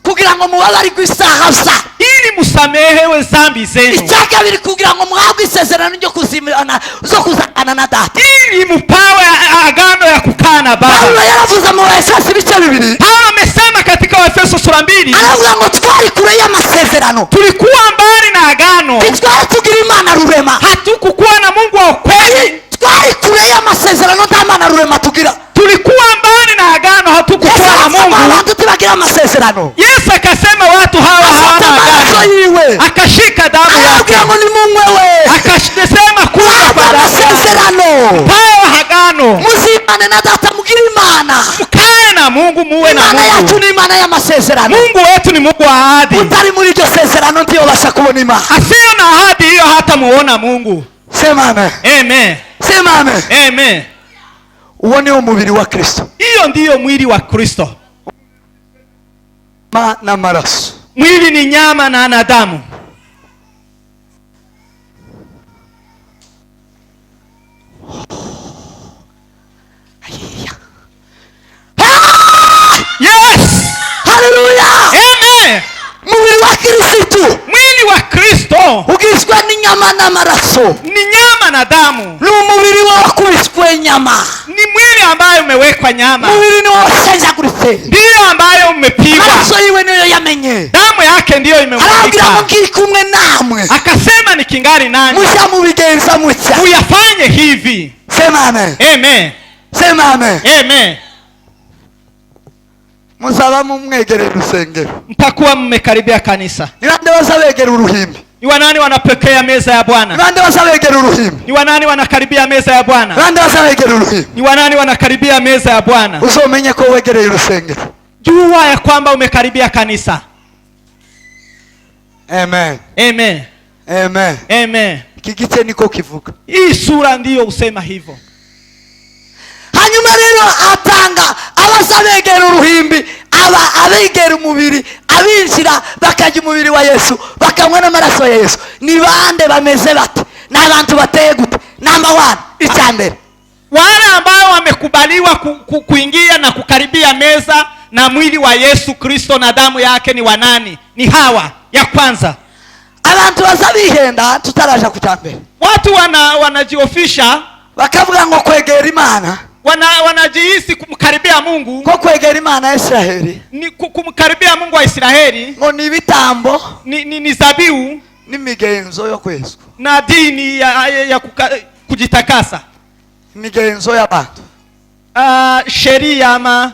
Kugira ngo mubabarirwe isaha za. Ili musamehewe dhambi zenu. Icya kabiri kugira ngo muhabwe isezerano ryo kuzimana, zo kuzana na data. Ili mupawe agano ya kukaa na Baba. Paulo yaravuze mu Efeso ibice bibiri. Paulo amesema katika Waefeso sura 2. Aravuga ngo twari kure y'amasezerano. Tulikuwa mbali na agano. Ntitwari tugira Imana rurema. Hatukukuwa na Mungu wa kweli. Twari kure y'amasezerano, nta Mana rurema tugira. Tulikuwa mbali na agano, hatukukuwa Yesu na aravuga Mungu. abantu tubagira amasezerano. Yesu akasema watu hawa Afata hawana amaraso agano. yiwe. Akashika damu yake. Arababwira ngo nimunywe we. Akasema kunywa kwa Muhabwe damu yake. amasezerano. Pawa agano. Muzimane na data mugire Imana. Mkae na Mungu, muwe na Imana Mungu. yacu ni Imana y'amasezerano. Mungu wetu ni Mungu wa ahadi. Utari muri iryo sezerano ntiyobasha kubona Imana. Asiyo na ahadi hiyo hatamuona Mungu. Sema amen. Amen. Sema amen. Amen. Uwo ni umubiri wa Kristo. Hiyo ndiyo mwili wa Kristo. Ma na maraso. Mwili ni nyama na ana damu. Yes. Hallelujah. Inyama n'amaraso. Ni nyama na damu. Ni umubiri we wakubiswe nyama. Ni mwili ambayo umewekwa nyama. Umubiri niwo washenjaguritse. Ndiyo ambayo umepigwa. Amaraso yiwe niyo yamenye. Damu yake ndiyo Arababwira ngo imemwagika. nkiri kumwe namwe, Akasema nikingali nanyi, muja mubigenza mutya. uyafanye hivi. Sema amen. Amen. Sema amen. Amen. Muzaba mumwegerera urusengero. Mtakuwa mmekaribia kanisa. Ni bande bazabegera uruhimbi? Ni wanani wanapokea meza ya Ni Bwana? bande bazabegera uruhimbi? Ni wanani wanakaribia meza ya Ni Bwana? bande bazabegera uruhimbi? Ni wanani wanakaribia meza ya Bwana? Uzomenye ko wegereye urusengero. Jua ya kwamba umekaribia kanisa. Amen. Amen. Amen. Amen. Iki gice niko kivuga. Hii sura ndiyo husema hivyo. Hanyuma rero atanga abazabegera uruhimbi, aba abegera umubiri, abinjira bakarya umubiri wa Yesu, bakanywa n'amaraso ya Yesu. Ni bande bameze bate? Ni abantu bateye gute? Number 1, icya mbere, Wale ambao wamekubaliwa kuingia na kukaribia meza na mwili wa Yesu Kristo na damu yake ni wanani? Ni hawa. Ya kwanza, abantu bazabihenda tutaraja ku cya mbere. Watu wanajiofisha, bakavuga ngo kwegera Imana, wanajihisi kumkaribia Mungu, ko kwegera Imana ya Israheli ni kumkaribia Mungu wa Israheli ngo ni ibitambo, ni zabihu n'imigenzo yo kwezwa, na dini ya kujitakasa, imigenzo y'abantu, sheria ama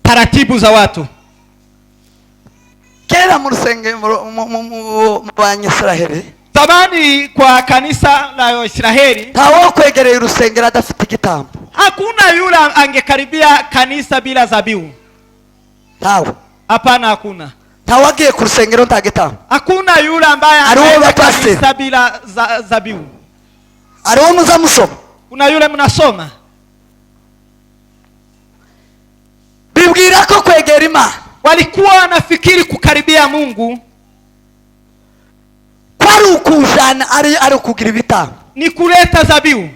taratibu za watu. Kera mu rusengero mu Banyisiraheli, Zamani kwa kanisa la Israheli, ntawo kwegereye urusengero adafite igitambo. Hakuna yule angekaribia kanisa bila zabihu. Ntawe. Hapana, hakuna. Ntawe agiye ku rusengero nta gitambo. Hakuna yule ambaye Ari uwo anaenda bapasiteri. kanisa bila zabihu. Ari uwo muza musoma. Kuna yule mnasoma. Bibwira ko kwegera Imana, walikuwa wanafikiri kukaribia Mungu kwari ukujana, ari ukugira ibitambo, ni kuleta zabihu.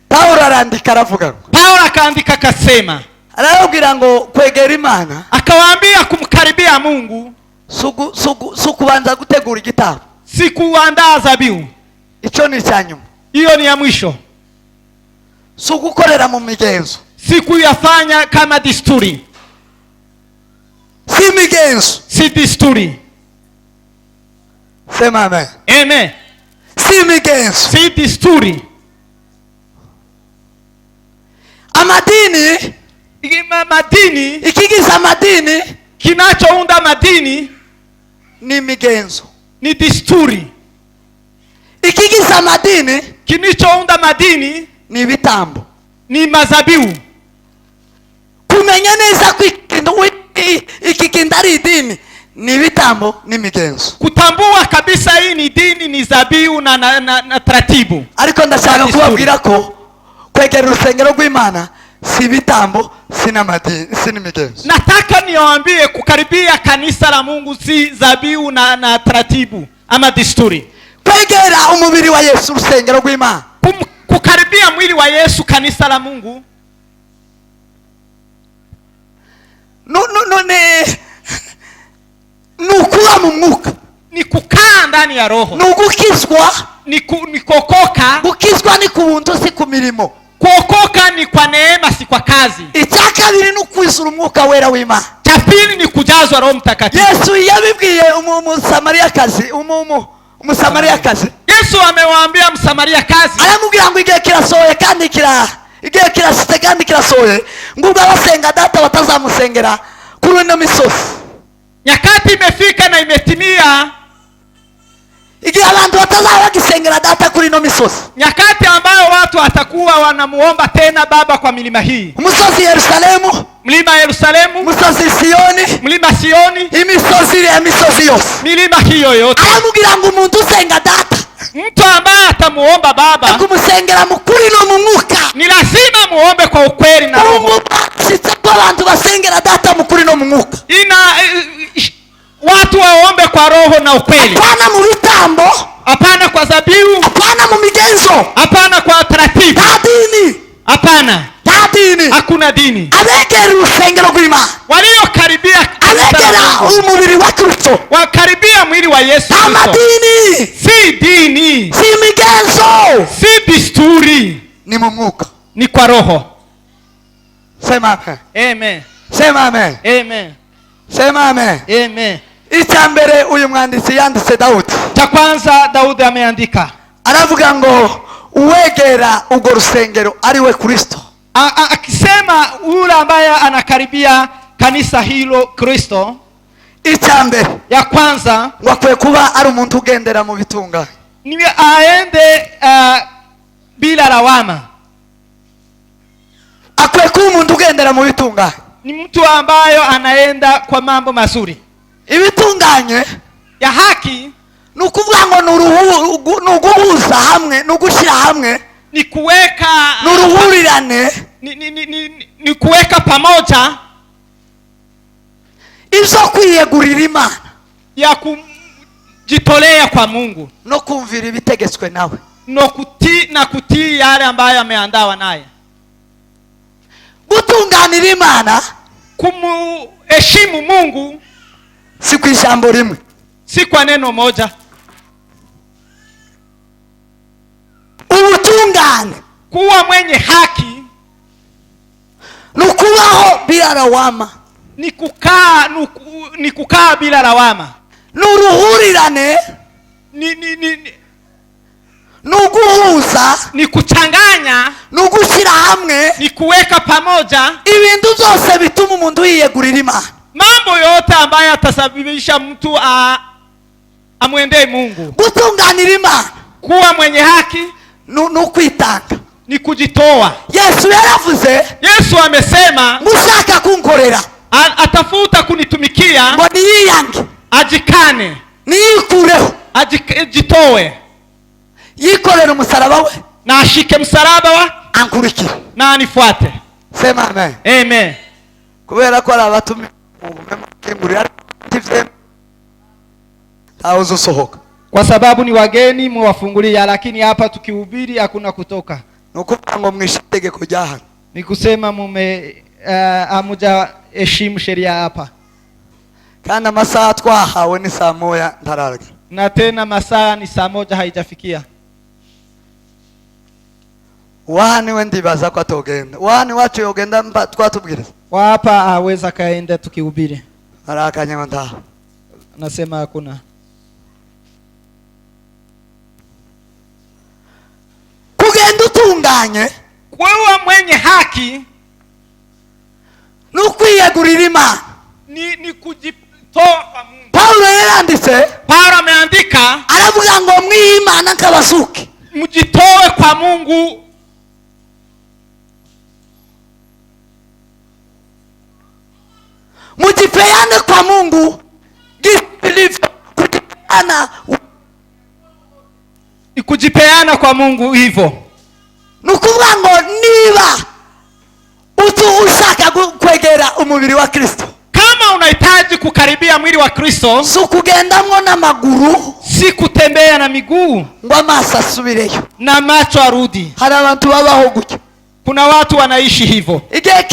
Paulo arandika aravuga ngo, Paulo akaandika akasema, arababwira ngo kwegera Imana akawaambia kumkaribia Mungu sukubanza gutegura igitambo, si kuandaa zabihu. Icyo ni icya nyuma. Hiyo ni ya mwisho. Si ugukorera mu migenzo, si kuyafanya kama desturi, si imigenzo, si desturi. Sema amen. Amen. Si imigenzo, si desturi. Amadini, madini, ikigize amadini, kinachounda madini ni imigenzo, ni desturi. Ikigize amadini, kilichounda madini ni ibitambo, ni mazabihu. Kumenya neza ko iki kintu ari idini ni ibitambo n'imigenzo. Kutambua kabisa hii ni dini, ni zabihu na taratibu. Ariko ndashaka Desturi. kubabwira ko kwegera urusengero rw'Imana si ibitambo, si n'amadini, si n'imigenzo. Nataka niwaambie kukaribia kanisa la Mungu si zabihu na taratibu ama desturi. Kwegera umubiri wa Yesu urusengero rw'Imana. Kukaribia mwili wa Yesu kanisa la Mungu. No, no, no, ne, nukuba mu mwuka. Ni kukaa ndani ya roho. Nugukizwa. Ni kuokoka. Gukizwa ni ku buntu, si ku mirimo. Kuokoka ni kwa neema, si kwa kazi. Icya kabiri ni ukwizura umwuka wera w'Imana. Cha pili ni kujazwa Roho Mtakatifu. Yesu yabibwiye Umusamariyakazi. Yesu amewaambia Msamariyakazi. Aramubwira ngo igihe kirasohoye kandi igihe kirashitse kandi kirasohoye, ngo ubwo abasenga data batazamusengera kuri ino misozi. Nyakati imefika na imetimia. Igihe abantu batazaba bagisengera data kuri ino misozi. Nyakati ambayo watu watakuwa wanamuomba tena Baba kwa milima hii. Umusozi Yerusalemu, mlima Yerusalemu, umusozi Sioni, mlima Sioni, imisozi iriya misozi yose. Milima hiyo yote. Aramubwira ngo umuntu usenga data, mtu ambaye atamuomba Baba, akumusengera mu kuri no mu mwuka, ni lazima muombe kwa ukweli na roho. Ubu basitse ko abantu basengera data mu kuri no mu mwuka. Watu waombe kwa roho na ukweli. Hapana mu bitambo, hapana kwa zabihu, hapana mu migenzo, hapana kwa taratibu. Nta dini. Hapana. Nta dini. Hakuna dini. Abegera urusengero rw'Imana, waliokaribia kanisa la abegera Mungu, umubiri wa Kristo. Wakaribia mwili wa Yesu Nta Kristo. madini, Si dini, si imigenzo, si desturi, ni mu mwuka. Ni kwa roho. Sema amen. Amen. Sema amen. Amen. Sema amen. Amen. Icya mbere uyu mwanditsi yanditse, Dawudi, Cha kwanza Daudi ameandika, aravuga ngo uwegera urwo rusengero ari we Kristo, Akisema yule ambaye anakaribia kanisa hilo Kristo, icya mbere ya kwanza ngo akwiye kuba ari umuntu ugendera mu bitunganye. Ni aende bila lawama. Akwiye kuba umuntu ugendera mu bitunganye. Ni mtu ambayo anaenda kwa mambo mazuri Ibitunganye ya haki. Ni ukuvuga ngo ni ni uguhuza hamwe, ni ugushyira hamwe, Ni kuweka, ni uruhurirane ni kuweka pamoja ibyo kwiyegurira Imana ya kujitolea kwa Mungu no kumvira ibitegetswe nawe. No kutii na kutii yale ambayo ameandawa naye. Gutunganira Imana Kumuheshimu Mungu si ku ijambo rimwe. Si kwa neno moja. Ubutungane Kuwa mwenye haki ni ukubaho bila lawama, ni kukaa bila lawama. Ni uruhurirane, Ni ni uguhuza, ni kuchanganya, ni ugushyira hamwe ni kuweka pamoja ibintu byose bituma umuntu yiyegurira Imana. Mambo yote ambayo atasababisha mtu amwendee Mungu. Gutunganira Imana Kuwa mwenye haki ni ukwitanga. Ni kujitoa. Yesu yaravuze, Yesu amesema, ngo ushaka kunkorera, atafuta kunitumikia, ngo niyiyange, ajikane, niyikureho, ajitoe, yikorere umusaraba we, na ashike msalaba wa ankurikire. Na anifuate. Sema amen. Amen. Kubera ko hari abatumi ntawe usohoka. Kwa sababu ni wageni mwawafungulia, lakini hapa tukihubiri hakuna kutoka. Ni ukuvuga ngo mwishe itegeko rya hano. Ni kusema mume hamuja heshimu sheria hapa. Kandi amasaha twahawe ni saa moya ntararya. Na tena masaa ni saa 1 haijafikia. Wahani we ndibaza ko atogenda wahani wacu yogenda mba twatubwiriza. Wa hapa aweza kaenda tukihubiri. Arakanya ngo ntaha. Nasema hakuna. Kugenda utunganye Kuwa mwenye haki ni ukwiyegurira Imana. Ni kujitoa kwa Mungu. Paulo yaranditse, Paulo ameandika, aravuga ngo mwihe Imana nk'abasuke, mjitoe kwa Mungu, mujipeane kwa Mungu vilivyo kujipeana. Ni kujipeana kwa Mungu hivyo. Ni ukuvuga ngo niba utu ushaka kwegera umubiri wa Kristo, Kama unahitaji kukaribia mwili wa Kristo, si ukugendamwo n'amaguru, si kutembea na miguu, ngo amaso asubireyo. Na macho arudi. Hari abantu babaho gutyo. Kuna watu wanaishi hivyo. Igihe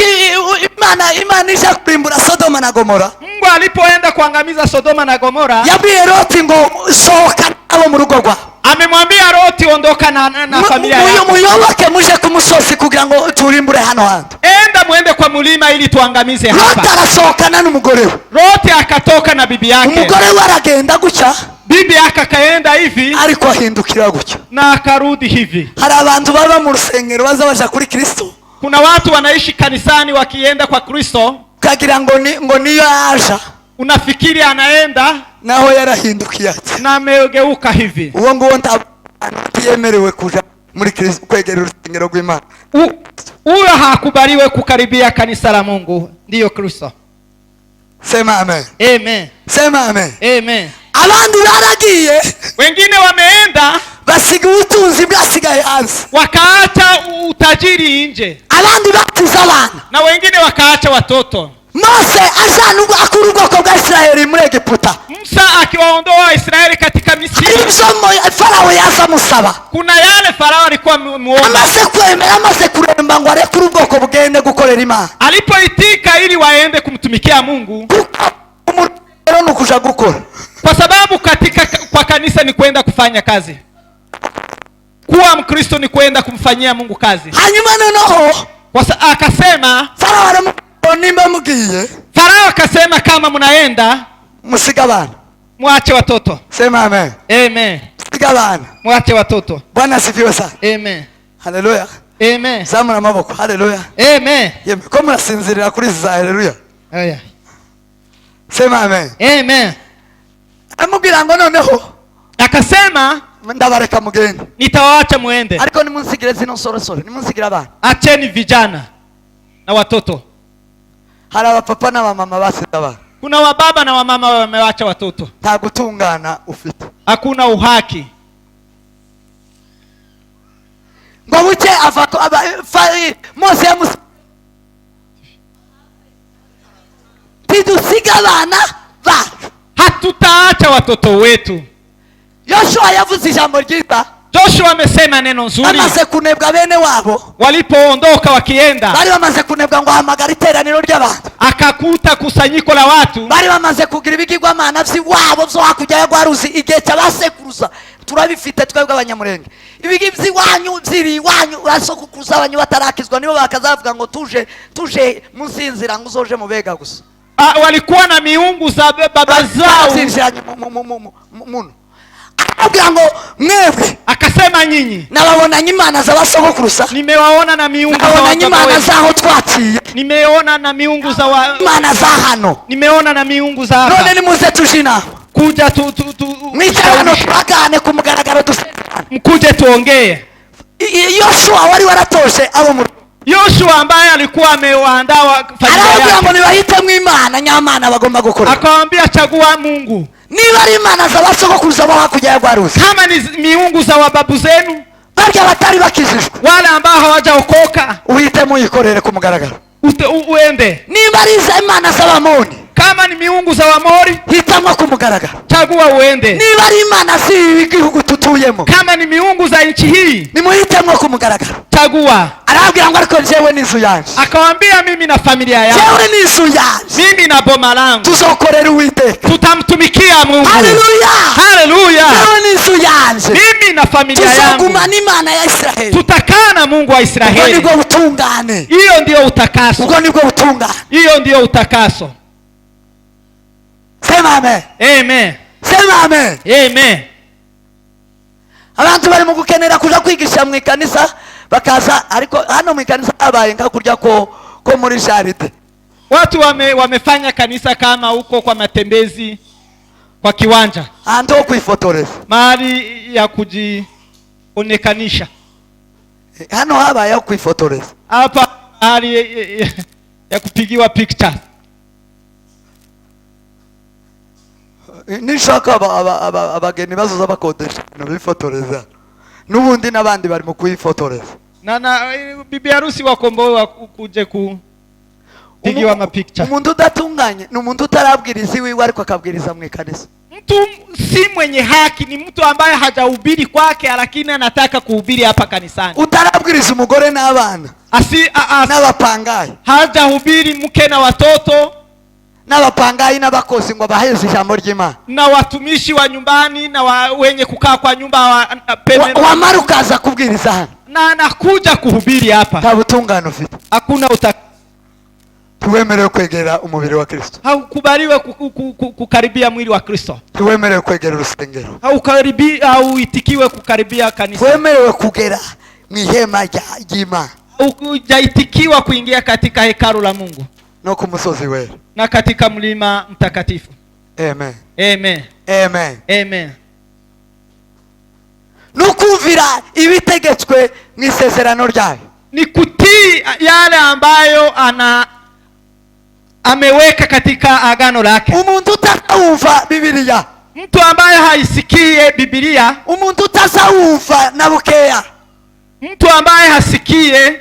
Imana ija kurimbura Sodoma na Gomora, Mungu alipoenda kuangamiza Sodoma na Gomora, yabwiye Loti ngo sohoka nabo mu rugo rwawe. Amemwambia Loti, ondoka na familia yako. Muyoboke muje ku musozi kugira ngo turimbure hano hantu. Enda muende kwa mulima ili tuangamize Loti hapa. arasohokana n'umugore we. Loti akatoka na bibi yake. Umugore we aragenda gutya, Bibi yake akaenda hivi, ariko ahindukira gutya. Na akarudi hivi. Hari abantu baba mu rusengero baza baja kuri Kristo, Kuna watu wanaishi kanisani wakienda kwa Kristo, ukagira ngo ni, ngo niyo yaja, unafikiri anaenda, naho yarahindukiye ati na amegeuka hivi. Uwo nguwo ntabwo yemerewe kuja muri Kristo kwegera urusengero rw'Imana. Huyo hakubaliwe kukaribia kanisa la Mungu, ndiyo Kristo. Sema amen. Amen. Sema amen. Amen. Abandi baragiye, Wengine wameenda, basiga ubutunzi bwasigaye hanze, wakaacha utajiri nje, abandi batize abana. Na wengine wakaacha watoto. Mose ajana akura ubwoko bwa Isiraheli muri Egiputa, Musa akiwaondoa Israeli katika Misri, hari ibyo Farawo yaza amusaba. Kuna yale Farao alikuwa muomba. Amaze kwemera, amaze kuremba ngo arekure ubwoko bugende gukorera Imana, Alipoitika ili waende kumtumikia Mungu, kuko Rusengero ni ukuja gukora. Kwa sababu katika kwa kanisa ni kwenda kufanya kazi. Kuwa Mkristo ni kwenda kumfanyia Mungu kazi. Hanyuma noneho Akasema, Farawo aramubwira, nimba mugiye, Farao akasema, kama mnaenda musiga abana. Mwache watoto. Sema amen. Amen. Musiga abana. Mwache watoto. Bwana asifiwe sana. Amen. Haleluya. Amen. Zamura amaboko. Haleluya. Amen. Yemwe ko murasinzirira kuri izi za haleluya. Oya. Sema amen. Amen. Amubwira ngo noneho Akasema, ndabareka mugende, nitawaacha muende, ariko nimunsigire zino nsoresore, nimunsigire abana. Acheni vijana na watoto. Hari abapapa n'abamama basize abana. Kuna wababa na wamama wamewacha watoto. Nta gutungana ufite. Hakuna uhaki. Ngo buke ava ko- Mose tidusiga abana bacu. Hatutaacha watoto wetu. Yoshua yavuze ijambo ryiza. Joshua amesema neno nzuri. Bamaze kunebwa bene wabo, Walipoondoka wakienda, bari bamaze kunebwa ngo ahamagara iteraniro ry'abantu, akakuta kusanyiko la watu. Bari bamaze kugira ibigirwamana by'iwabo byo hakurya ya rwaruzi igihe cy'abasekuruza. Turabifite twebwe Abanyamurenge, ibigi by'iwanyu byiri iwanyu, basokuruza abanyu batarakizwa nibo bakazavuga ngo tuje tuje munsi y'inzira ngo uzoje mu bega gusa. Ah, walikuwa na miungu za baba zao. Barabyinjiranye muno, arababwira ngo mwebwe, Akasema, nyinyi, nababonanye imana z'abasogokuruza, nimewaona na miungu za nababonanye wababa imana wenu. z'aho twaciye, Nimeona na miungu za wa... imana za hano. Nimeona na miungu za None hapa. nimuze tuje inama, Kuja tu, tu, tu, mwicare hano turagane ku mugaragaro, dusezerane. Mkuje tuongee. Yoshua wari waratoje abo mu Yoshua ambaye alikuwa amewaandaa familia arababwira ngo yake, nibahitemo imana nyamana bagomba gukora. Akawaambia, chagua Mungu. Niba ari imana z'abasogokuruza bo hakurya ya rwaruzi, Kama ni miungu za wababu zenu, barya batari bakijijwe, wale ambao hawajaokoka, uhitemo uyikorere ku mugaragaro. Uende. Niba ari iza imana z'Abamoni, Kama ni miungu za Wamori, hitamo ku mugaragaro. Chagua uende. Niba ari imana z'igihugu tutuyemo, Kama ni miungu za nchi hii, nimuhitemo ku mugaragaro. Chagua. Arababwira ngo ariko njyewe n'inzu yanjye, Akawambia, mimi na familia yangu, njyewe n'inzu yanjye, mimi na boma langu, tuzokorera Uwiteka. Tutamtumikia Mungu. Haleluya. Haleluya. Njyewe n'inzu yanjye, Mimi na familia yangu, tuzogumana Imana ya Isiraheli. Tutakaa na Mungu wa Ubwo Israeli. nibwo butungane. Hiyo ndiyo utakaso. Ubwo nibwo butungane. Hiyo ndiyo utakaso. Sema amen. Amen. Sema amen. Amen. Abantu bari mu gukenera kuja kwigisha mu ikanisa bakaza, ariko hano mu ikanisa habaye nka kurya ko muri jardin. Watu wamefanya kanisa kama huko kwa matembezi kwa kiwanja, Ahantu ho kwifotoreza. Mahali ya kujionekanisha. Hano habaye aho kwifotoreza. Hapa mahali ya kupigiwa picture. Nishaka abageni bazoza bakodesha ibintu bifotoreza, n'ubundi n'abandi bari mu kuyifotoreza. Na bibi harusi wakomboe kuje kupigiwa mapicture. Umuntu udatunganye ni umuntu utarabwiriza iwiwe ariko akabwiriza mu ikanisa. Mtu si mwenye haki ni mtu ambaye hajahubiri kwake, lakini anataka kuhubiri hapa kanisani. Utarabwiriza umugore n'abana, Asi, a, a, n'abapangayi, hajahubiri mke na watoto, n'abapangayi n'abakozi ngo abaheze ijambo ry'Imana, na watumishi wa nyumbani na wenye kukaa kwa nyumba wamara ukaza kubwiriza hano, na anakuja kuhubiri hapa. Nta butungane ufite. Hakuna Ntiwemerewe kwegera umubiri wa Kristo. Haukubaliwe kukaribia mwili wa Kristo. Ntiwemerewe kwegera urusengero. Hauitikiwe kukaribia kanisa. Ntiwemerewe kugera mu ihema ry'Imana. Hujaitikiwa kuingia katika hekalu la Mungu. No ku musozi wera. Na katika mlima mtakatifu. Amen. Amen. Amen. Amen. Nukumvira ibitegetswe mu isezerano ryayo. Ni kutii yale ambayo ameweka katika agano lake. Umuntu utazawumva Bibiliya, Mtu ambaye haisikie Biblia, umuntu utazawumva na bukeya, mtu ambaye hasikie,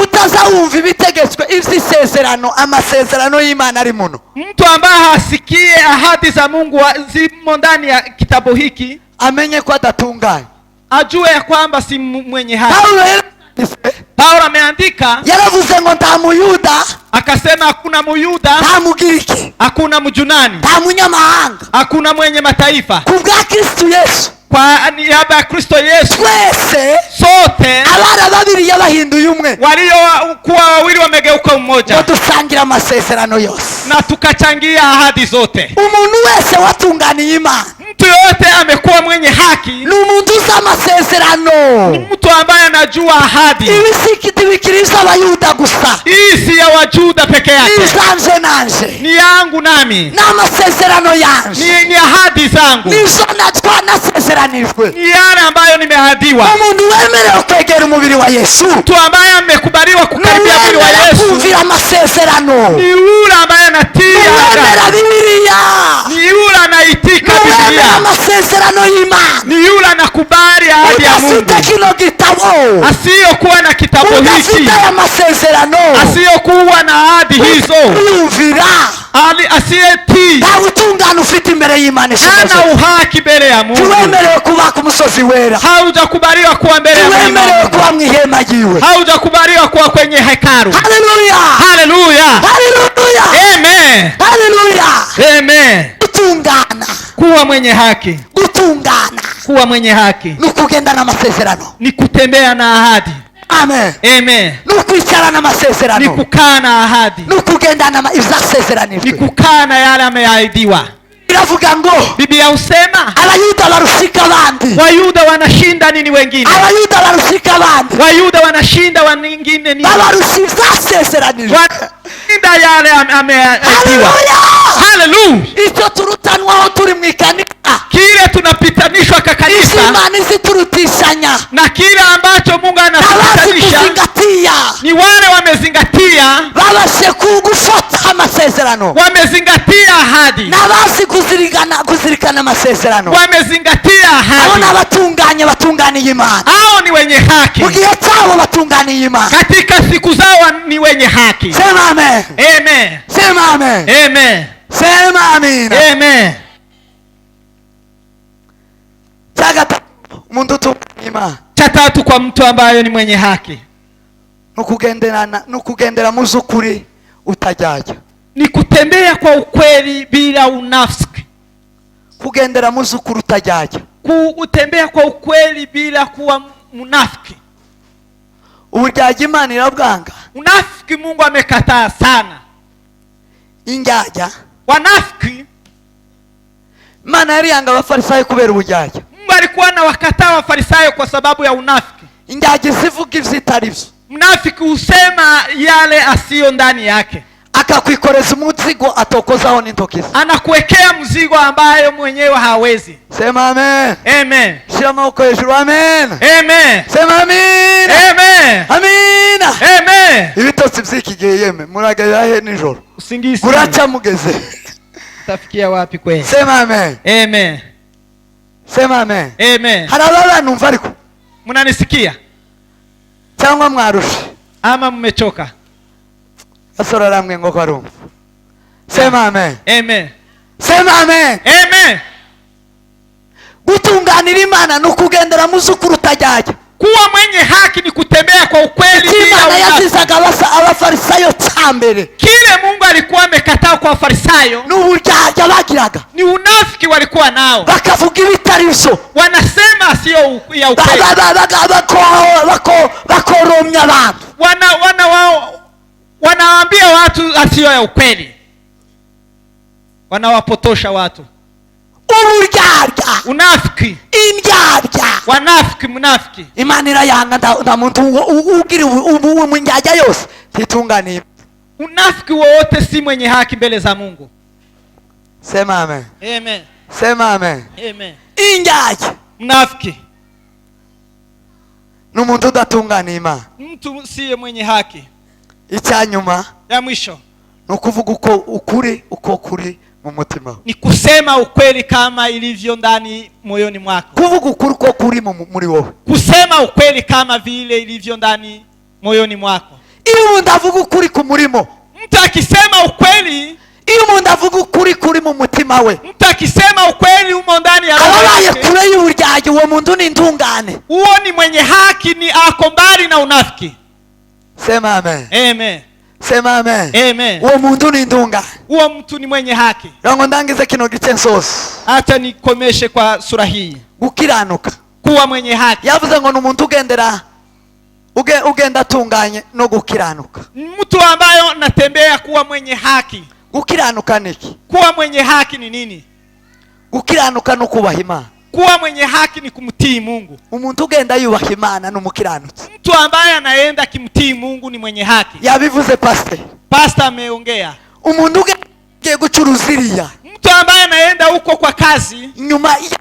utazawumva ibitegetswe iby'isezerano, amasezerano y'Imana ari muno, mtu ambaye hasikie ahadi za Mungu zimo ndani ya kitabu hiki, amenye ko adatunganye. Ajue ya kwamba si mwenye haki. Paulo yaranditse, Paulo ameandika Aliandika Yaravuze ngo nta muyuda, akasema hakuna muyuda, nta mugiriki, hakuna mjunani, nta munyamahanga, hakuna mwenye mataifa, ku bwa Kristu Yesu kwa niaba ya Kristo Yesu twese sote abari babiri yabahinduye umwe, waliokuwa wawili wamegeuka ngo mmoja, dusangira amasezerano yose. Na tukachangia ahadi zote. Umuntu wese watunganiye Imana Mtu yoyote amekuwa mwenye haki ni umuntu uzi amasezerano. Ni mtu ambaye anajua ahadi. Ibi si ntibikiri iby'abayuda gusa, Hii si ya Wajuda peke ni yake, izanje nanje, ni yangu nami, ni amasezerano yanje, ni ahadi zangu, nizo natwa nasezeranijwe. Ni yale ambayo nimeahidiwa. Umuntu wemerewe kwegera umubiri wa Yesu Mtu ambaye amekubaliwa ni kukaribia mwili wa uwemera Yesu kumvira amasezerano, ni yule ambaye anatii ni uwemera agano, Bibiliya, ni yule anaitika ni uwemera Biblia, amasezerano y'Imana. Ni yule anakubali ahadi ya Mungu, Udafite kino gitabo, asiyokuwa na kitabu hiki, udafite aya masezerano, asiyokuwa na ahadi hizo, uyumvira, asiyetii, nta butungane ufite imbere y'Imana hana ishoboza. uhaki mbele ya Mungu. Ntiwemerewe kuba ku musozi wera, Haujakubaliwa kuwa mbele ya mlima wa ntiwemerewe Mungu. Kuba mu ihema ryiwe. Haujakubaliwa kuwa kwenye hekalu. Haleluya! Haleluya! Haleluya! Amen. Haleluya! Amen. Gutungana, Kuwa mwenye haki, gutungana kuwa mwenye haki ni ukugendana amasezerano. Ni kutembea na ahadi. Amen. Amen. Ni ukwicarana Ni amasezerano, kukaa na ahadi, ni ukugendana ni ibyasezeranijwe. Kukaa na yale ameahidiwa. Biravuga ngo Biblia husema abayuda barushika abandi, Wayuda wanashinda nini wengine? Abayuda barushika abandi, Wayuda wanashinda wengine nini? babarusha ibyasezeranijwe. Wanashinda yale ameahidiwa. Haleluya! Haleluya! Icyo turutanwaho turi mu ikanisa, Kile tunapitanishwa kwa icyo kanisa Imana iziturutishanya, na kile ambacho Mungu abazi anatupitanisha kuzingatia, ni wale wamezingatia, babashe gufata amasezerano, wamezingatia ahadi, n'abazi kuzirikana amasezerano, wamezingatia abo ahadi. ni abatunganye batunganiye Imana Hao ni wenye haki mu gihe cyabo, batunganiye Imana. Katika siku zao, ni wenye haki. Sema amen. Amen. Sema amen. Amen. Sema amina. Amen. Cya gatatu, umuntu utunganye Imana Cha tatu kwa mtu ambaye ni mwenye haki ni ukugenderana, ni ukugendera mu z'ukuri utajyajya. Ni kutembea kwa ukweli bila unafiki. Kugendera mu z'ukuri utajyajya. Kutembea kwa ukweli bila kuwa mnafiki. Uburyarya Imana irabwanga. Unafiki Mungu amekataa sana. Indyarya, Wanafiki, Imana yari yanga abafarisayo kubera uburyarya. Mungu alikuwa na wakataa Wafarisayo kwa sababu ya unafiki. Indyarya zivuga ivyitari byo, Mnafiki husema yale asiyo ndani yake, akakwikoreza umuzigo atokozaho n'intoki ze. Anakuwekea mzigo ambayo mwenyewe hawezi. Sema amen. Amen. Shyira amaboko hejuru, amen. Amen. Sema amina. Amen. Amina. Amen. Ibitotsi by'iki gihe, yeme muragera he nijoro? Usingizi Buraca mugeze. utafikia wapi kweli? Sema amen. Amen. Sema amen. Amen. Hari ababanumva ariko, Mnanisikia cyangwa mwarushe? Ama mmechoka? Gasore aramwe ngo ko arumva. Sema amen. Amen. Sema amen. Amen. Gutunganira Imana ni ukugendera mu z'ukuri utajyajya. Kuwa mwenye haki ni kutembea kwa ukweli Icyo bila Imana unafiki. yazizaga abafarisayo cya mbere Kile Mungu alikuwa amekataa kwa Wafarisayo ni uburyarya bagiraga, ni unafiki walikuwa nao, bakavuga ibitari byo, wanasema sio ya ukweli, bakoromya abantu. Wana wao wanawaambia watu asiyo ya ukweli, wanawapotosha watu. Uburyarya, Unafiki, indyarya, wanafiki, mnafiki. Imana irayanga. Nta muntu ugira mu ndyarya yose ntitunganiye. Unafiki wowote si mwenye haki mbele za Mungu. Sema amen. Amen. Sema amen. Amen. Indyarya Mnafiki ni umuntu udatunganiye Imana. Mtu siye mwenye haki. Icyanyuma Ya mwisho ni ukuvuga uko ukuri uko kuri mu mutima we. Ni kusema ukweli kama ilivyo ndani moyoni mwako. Kuvuga ukuri uko kuri muri wowe. Kusema ukweli kama vile ilivyo ndani moyoni mwako. Iyo umuntu avuga ukuri ku murimo, Mtu akisema ukweli, iyo umuntu avuga ukuri kuri mu mutima we, mtu akisema ukweli umo ndani ya roho ababaye yake, kure y'uburyarya, uwo muntu ni intungane. Huo ni mwenye haki, ni ako mbali na unafiki. Sema amen. Amen. Sema amen. Amen. Uwo muntu ni intungane. Huo mtu ni mwenye haki. Ngo ndangize kino gice nsoze. Acha nikomeshe kwa sura hii. Gukiranuka, Kuwa mwenye haki. yavuze ngo ni umuntu ugendera ugenda atunganye no gukiranuka. Mtu ambaye natembea kuwa mwenye haki. Gukiranuka ni iki? Kuwa mwenye haki ni nini? Gukiranuka no kubaha Imana. Kuwa mwenye haki ni kumtii Mungu. Umuntu ugenda yubaha Imana ni umukiranutsi. Mtu ambaye anaenda akimtii Mungu ni mwenye haki. Yabivuze pastor. Pastor ameongea. Umuntu ugiye gucuruza iriya, Mtu ambaye anaenda huko kwa kazi nyuma ya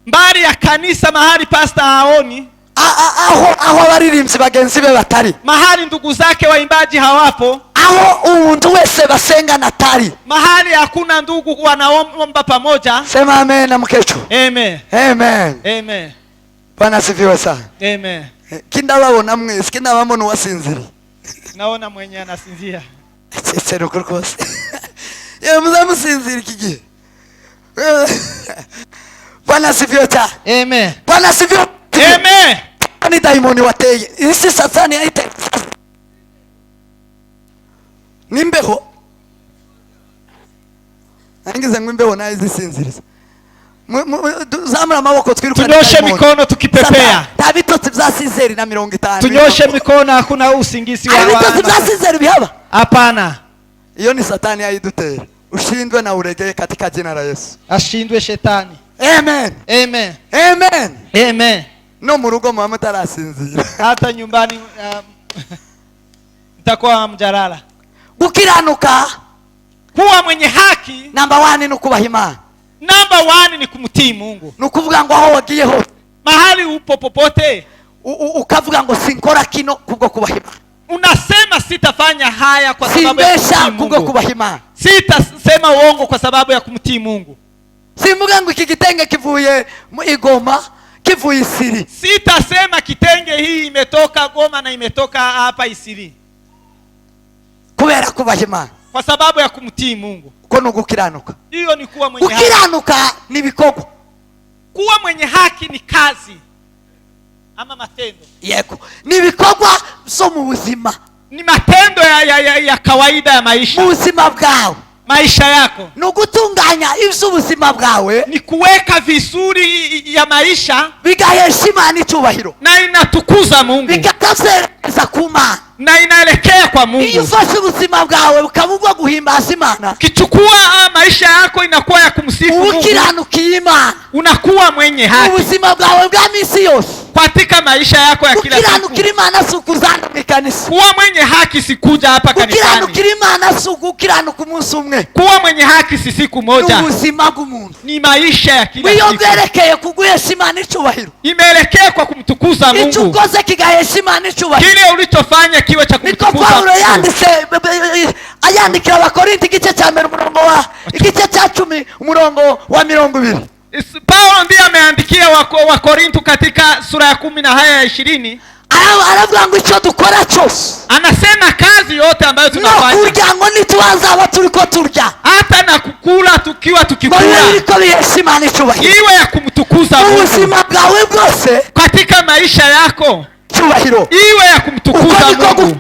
mbali ya kanisa, mahali pastor haoni, aho abaririmbyi bagenzi be batari, mahali ndugu zake waimbaji hawapo, aho umuntu wese basengana atari, mahali hakuna ndugu wanaomba pamoja. Sema amen na mukecuru. Amen. Amen. Amen. Bwana asifiwe sana. Amen. Kindababona mwese, kindababona uwasinziriye. Naona mwenye anasinzia. Ese ruko rwose. Yewe muzamusinzira iki gihe. Bwana asifiwe cyane. Amen. Bwana asifiwe. Amen. Ni daimoni wateye. Isi Satani yayiteye. Nimbeho. Nangize ngo imbeho nayo izisinziriza. Zamura amaboko twirukane Tunyoshe dayimoni. mikono tukipepea. Nta bitotsi bya sizeri na 50. Tunyoshe mikono, hakuna usingizi wa Hari ibitotsi bya wana. sizeri bihaba? Hapana. Iyo ni Satani yayidutera. Ushindwe na uregee katika jina la Yesu. Ashindwe shetani. Amen. Amen. Amen. Amen. No mu rugo muba mutarasinzira. Hata nyumbani mtakuwa mjalala. Gukiranuka, Kuwa mwenye haki, namba 1 ni ukubaha Imana. Namba 1 ni kumtii Mungu. Ni ukuvuga ngo aho wagiye hose, mahali upo popote, ukavuga ngo sinkora kino kubwo kubaha Imana. Unasema sitafanya haya kwa sababu ya Simbesha kumtii kubwo Mungu. kubaha Imana. Sitasema uongo kwa sababu ya kumtii Mungu. Simvuga ngo iki gitenge kivuye mu Igoma, kivuye Isiri. Sitasema kitenge hii imetoka Goma na imetoka hapa Isiri. Kubera kubaha Imana. Kwa sababu ya kumtii Mungu. Uko ni ugukiranuka. Hiyo ni kuwa mwenye haki. Gukiranuka ni ibikorwa. Kuwa mwenye haki ni kazi ama matendo. Yego. Ni ibikorwa byo mu buzima. Ni matendo ya kawaida ya maisha. Mu buzima bwawe. Maisha yako. Ni ugutunganya iby'ubuzima bwawe. Ni kuweka vizuri ya maisha. Bigahesha Imana icyubahiro. Na inatukuza Mungu. Bikatazereza ku Mana. Na inaelekea kwa Mungu. Iyo ufashe ubuzima bwawe bukaba ubwo guhimbaza Imana. Kichukua maisha yako inakuwa ya kumsifu Mungu. Ukiranukiye Imana. Unakuwa mwenye haki. Ubuzima bwawe bwa minsi yose. Katika maisha yako ya kila siku. Gukiranukira Imana si ukuzana mu ikanisa. Kuwa mwenye haki si kuja hapa kanisani. Gukiranukira Imana si ugukiranuka umunsi umwe. Kuwa mwenye haki si siku moja. Ni ubuzima bw'umuntu. Ni maisha ya kila Iyo siku. byerekeye kuguhesha Imana icyubahiro. Imeelekea kwa kumtukuza Mungu. Icyo ukoze kigahesha Imana icyubahiro. Kile ulichofanya kiwe cha Niko kumtukuza Paulo Mungu. yanditse ayandikira Abakorinto igice cya mbere umurongo wa igice cya 10 umurongo wa 20. Paulo ndiye ameandikia Wakorinto katika sura ya 10 na haya ya 20. Aravuga ngo icyo dukora cyose. Anasema kazi yote ambayo tunafanya. No kurya ngo nitwazaba turiko turya. Hata na kukula tukiwa tukikula. Ngo biriko bihesha Imana icyubahiro. Iwe ya kumtukuza Mungu. Ubuzima bwawe bwose katika maisha yako icyubahiro. Iwe ya kumtukuza Mungu.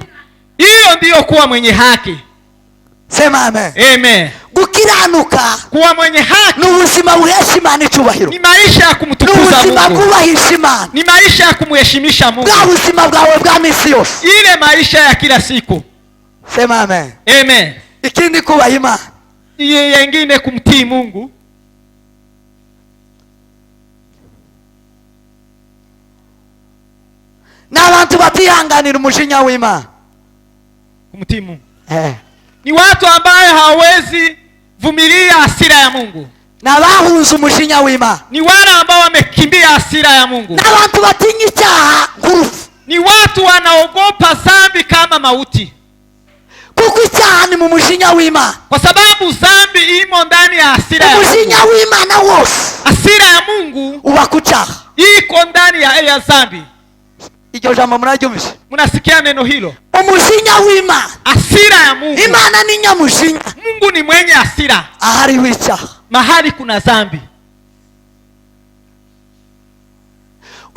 Hiyo ndiyo kuwa mwenye haki. Sema amen. Amen. Gukiranuka, kuwa mwenye haki ni ubuzima buhesha Imana icyubahiro. Ni maisha ya kumtukuza Ni ubuzima Mungu. bwubahisha Imana. Ni maisha ya kumheshimisha Mungu. Bwa buzima bwawe bwa minsi yose. Ile maisha ya kila siku. Sema amen. Amen. Ikindi kubaha Imana. Yengine kumtii Mungu. N'abantu batihanganira umujinya w'Imana. Kumtii Mungu. Ni watu ambaye hawezi vumilia hasira ya Mungu. N'abahunze umujinya w'Imana. Ni wale ambao wamekimbia hasira ya Mungu. N'abantu batinya icyaha nk'urupfu. Ni watu wanaogopa dhambi kama mauti. Kuko icyaha ni mu mujinya w'Imana. Kwa sababu dhambi imo ndani ya hasira ya Mungu. Umujinya w'Imana wose. Hasira ya Mungu uba ku cyaha. Iko ndani ya dhambi. Iryo jambo muraryumvise? Mnasikia neno hilo? Umujinya w'Imana. Hasira ya Mungu. Imana ni nyamujinya. Mungu ni mwenye hasira. Ahariho icyaha. Mahali kuna dhambi.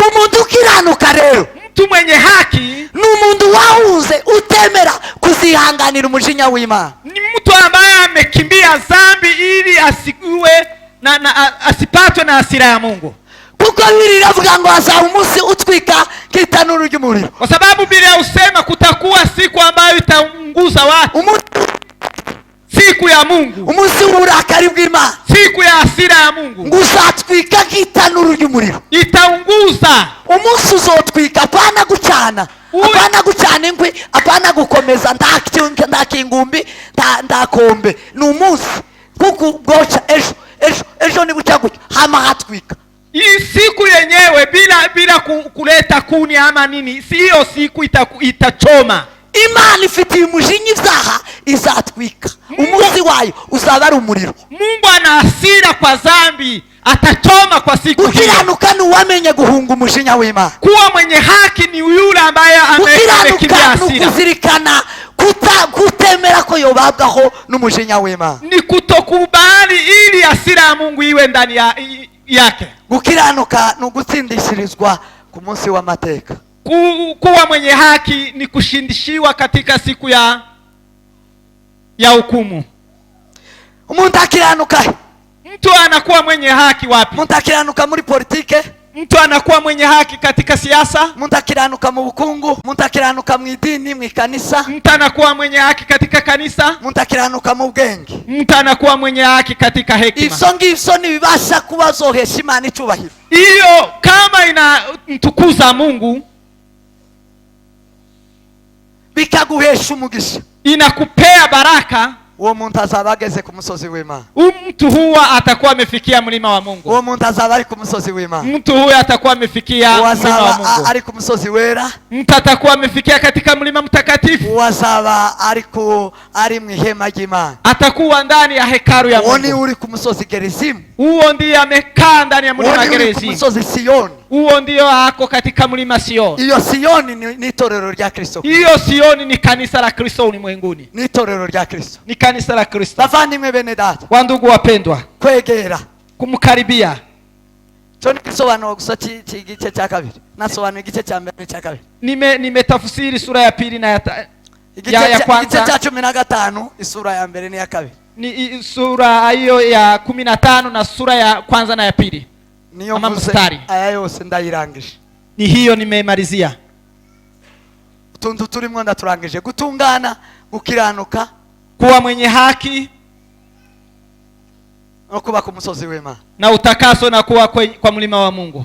Umuntu ukiranuka rero. Mtu mwenye haki. haki Ni umuntu wahunze utemera kuzihanganira umujinya w'Imana. Ni mtu ambaye amekimbia dhambi ili asiwe na asipatwe na hasira ya Mungu. Kuko Bibiliya iravuga ngo hazaba umunsi utwika nk'itanuru ry'umuriro. Kwa sababu Biblia husema kutakuwa siku ambayo itaunguza watu, Umunsi, siku ya Mungu, umunsi w'uburakari bw'Imana, siku ya hasira ya Mungu ngo uzatwika nk'itanuru ry'umuriro. Itaunguza. Umunsi uzotwika, apana gucana, apana gucana inkwi, apana gukomeza, nta kingumbi, nta kombe. Ni umunsi kuko bwoca ejo, ejo, ejo ni bucya gutya hama hatwika. Hii siku yenyewe bila kuleta kuni ama nini, si hiyo siku itachoma. Imana ifitiye umujinya ibyaha, izatwika. Umunsi wayo uzaba ari umuriro. Mungu ana hasira kwa dhambi, atachoma kwa siku hiyo. Gukiranuka ni uwamenye guhunga umujinya w'Imana. Kuwa mwenye haki ni yule ambaye amekimbia Gukiranuka ni hasira. ukuzirikana kutemera ko yobabwaho n'umujinya w'Imana. Ni kutokubali ili hasira ya Mungu iwe ndani yake. Gukiranuka ni ugutsindishirizwa ku munsi w'amateka. Kuwa mwenye haki ni kushindishiwa katika siku ya hukumu. Umuntu akiranuka he? Mtu anakuwa mwenye haki wapi? Umuntu akiranuka muri politike. Mtu anakuwa mwenye haki katika siasa. Umuntu akiranuka mu bukungu. Umuntu akiranuka mu idini, mu ikanisa. Mtu anakuwa mwenye haki katika kanisa. Umuntu akiranuka mu bwenge. Mtu anakuwa mwenye haki katika hekima. Ibyo ngibyo ntibibasha kuba zohesha Imana icyubahiro. Hiyo kama inamtukuza Mungu, bikaguhesha umugisha, inakupea baraka, uwo muntu azaba ageze ku musozi w'Imana. Huyu mtu huwa atakuwa amefikia mlima wa Mungu. Uwo muntu azaba ari ku musozi w'Imana. Mtu huyo atakuwa amefikia Uwo mlima azaba wa Mungu. ari ku musozi wera. Mtu atakuwa amefikia katika mlima mtakatifu. Uwo azaba ari mu ihema ry'Imana. Atakuwa ndani ya hekalu ya Uwo ni Mungu. uri ku musozi Gerizimu. Huo ndiye amekaa ndani ya Uwo mlima ni uri ku Gerizim. musozi Siyoni. Huo ndiyo ako katika mlima Sioni. Iyo Siyoni ni itorero rya Kristo. Hiyo Sioni ni kanisa la Kristo ulimwenguni. Ni itorero rya Kristo. Ni kanisa la Kristo. Bavandimwe bene data, Wandugu wapendwa, kwegera kumkaribia cyo ni igisobanuro gusa cy'igice cya kabiri. Nasobanuye igice cya mbere n'icya kabiri. Nimetafsiri sura ya pili na Igice ya igice kwanza. cya 15, isura ya mbere n'iya kabiri. Ni sura hiyo ya 15 na sura ya kwanza na ya pili. Niyo Ama mvuze mstari. aya yose ndayirangije. Ni hiyo nimeimalizia. Utuntu turimo ndaturangije: gutungana, gukiranuka, Kuwa mwenye haki no kuba ku musozi w'Imana. Na utakaso na kuwa kwa mlima wa Mungu.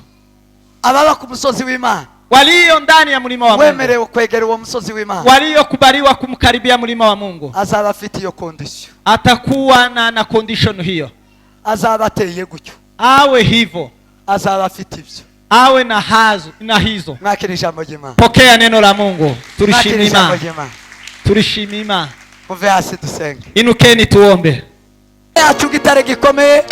Ababa ku musozi w'Imana, Walio ndani ya mlima wa Mungu, wemerewe kwegera uwo musozi w'Imana, waliokubaliwa kumkaribia mlima wa Mungu, azaba afite iyo condition. Atakuwa na condition hiyo. Azaba ateye gutyo. Awe hivyo, Azaba afite ibyo. Awe na hizo. Mwakira ijambo ry'Imana. Pokea neno la Mungu. Mwakira Turishima ijambo Imana. ry'Imana. Turishima Imana. Muve hasi dusenge. Inukeni tuombe. Yacu gitare gikomeye,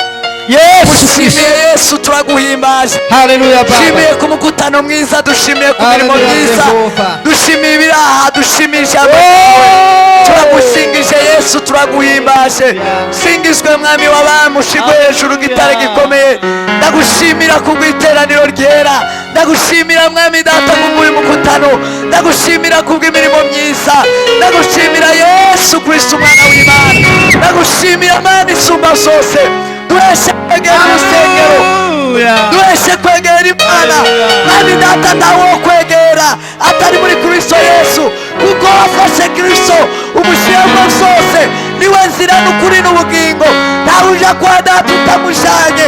Yesu dushimiye Kristo. Yesu, turaguhimbaza. Haleluya Baba. Dushimiye ku mukutano mwiza, dushimiye ku mirimo Haleluya, myiza, Jehova. dushimiye ibiraha, dushimiye ijambo ryawe. Turagusingije Yesu, turaguhimbaje. Singizwe Mwami w'abami, ushigwe hejuru gitare gikomeye. Ndagushimira kubw'iteraniro ryera, ndagushimira Mwami Data kubw'uyu mukutano, ndagushimira kubw'imirimo myiza, ndagushimira Yesu Kristo umwana w'Imana, ndagushimira Mana isumba zose. Duheshe kwegera urusengero, Haleluya. duheshe kwegera Imana. Mwami Data, ntawe wo kwegera atari muri Kristo Yesu, kuko wafashe Kristo umushyiramo zose. Niwe nzira n'ukuri n'ubugingo, ntawe uja kwa Data utamujanye.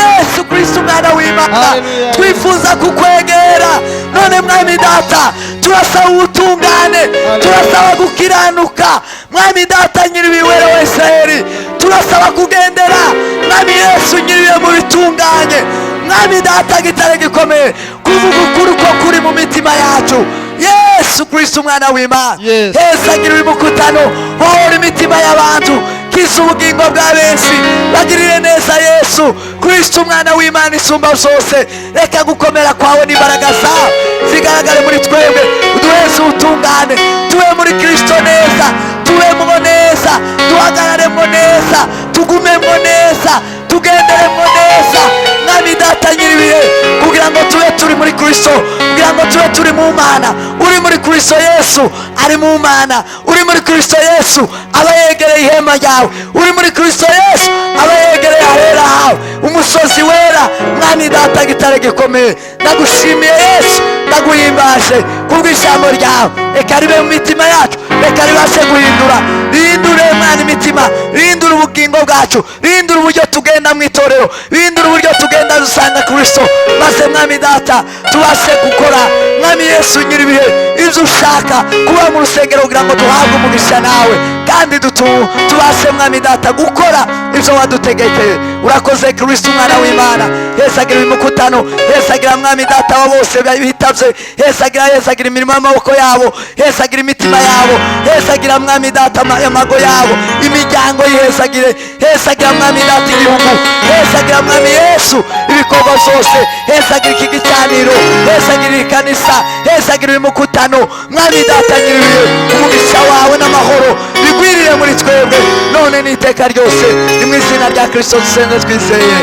Yesu Kristo umwana w'Imana, Haleluya. twifuza kukwegera none Mwami Data. Turasaba ubutungane, turasaba gukiranuka, Mwami Data nyir'ibiwera wa Israheli. Turasaba kugendera, Mwami Yesu nyiribiwe, mu bitunganye, Mwami Data gitare gikomeye, kuvuga ukuri ko kuri mu mitima yacu. Yesu Kristo umwana w'Imana, Yes. hesagira uyu mukutano, bohora imitima y'abantu, kiza ubugingo bwa benshi, bagirire neza. Yesu Kristo umwana w'Imana isumba zose, reka gukomera kwawe n'imbaraga zawe zigaragare muri twebwe. Uduheze ubutungane, tube muri Kristo neza, tubemo neza, duhagararemo neza, tugumemo neza, tugenderemo neza, Mwami Data nyir'ibihe, kugira Kugira ngo tube turi muri Kristo, kugira ngo tube turi mu Mana. Uri muri Kristo Yesu ari mu Mana. Uri muri Kristo Yesu aba yegereye ihema ryawe. Uri muri Kristo Yesu aba yegereye ahera hawe, umusozi wera. Mwami Data, gitare gikomeye, ndagushimiye Yesu, ndaguhimbaje kubw'ijambo ryawe. Reka ribe mu mitima yacu, reka ribashe guhindura, rihindure Mwana imitima, rihindure ubugingo bwacu, rihindure uburyo tugenda mu itorero, rihindure uburyo tugenda dusanga Kristo, maze Mwami Data tubashe gukora, Mwami Yesu nyir'ibihe, ibyo ushaka, kuba mu rusengero kugira ngo duhabwe umugisha nawe, kandi tubashe, Mwami Data, gukora ibyo wadutegekeye. Urakoze Kristo umwana w'Imana. Hezagira uyu mukutano, hezagira Mwami Data wa bose bitavye, hezagira, hezagira imirimo y'amaboko yabo, hezagira imitima yabo, hezagira Mwami Data amago yabo, imiryango yihezagire, hezagira Mwami Data igihugu, hezagira Mwami Yesu ibikorwa byose, hezagira iki gicaniro, hezagira iri kanisa, hezagira uyu mukutano. Mwami Data nyir'ibihe, umugisha wawe n'amahoro bigwirire muri twebwe none n'iteka ryose. Ni mu izina rya Kristo dusenze twizeye,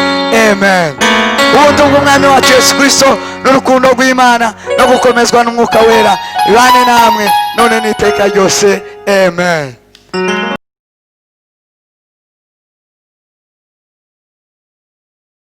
amen. Ubundi bw'Umwami wacu Yesu Kristo n'urukundo rw'Imana no gukomezwa n'Umwuka Wera bibane namwe none n'iteka ryose, amen.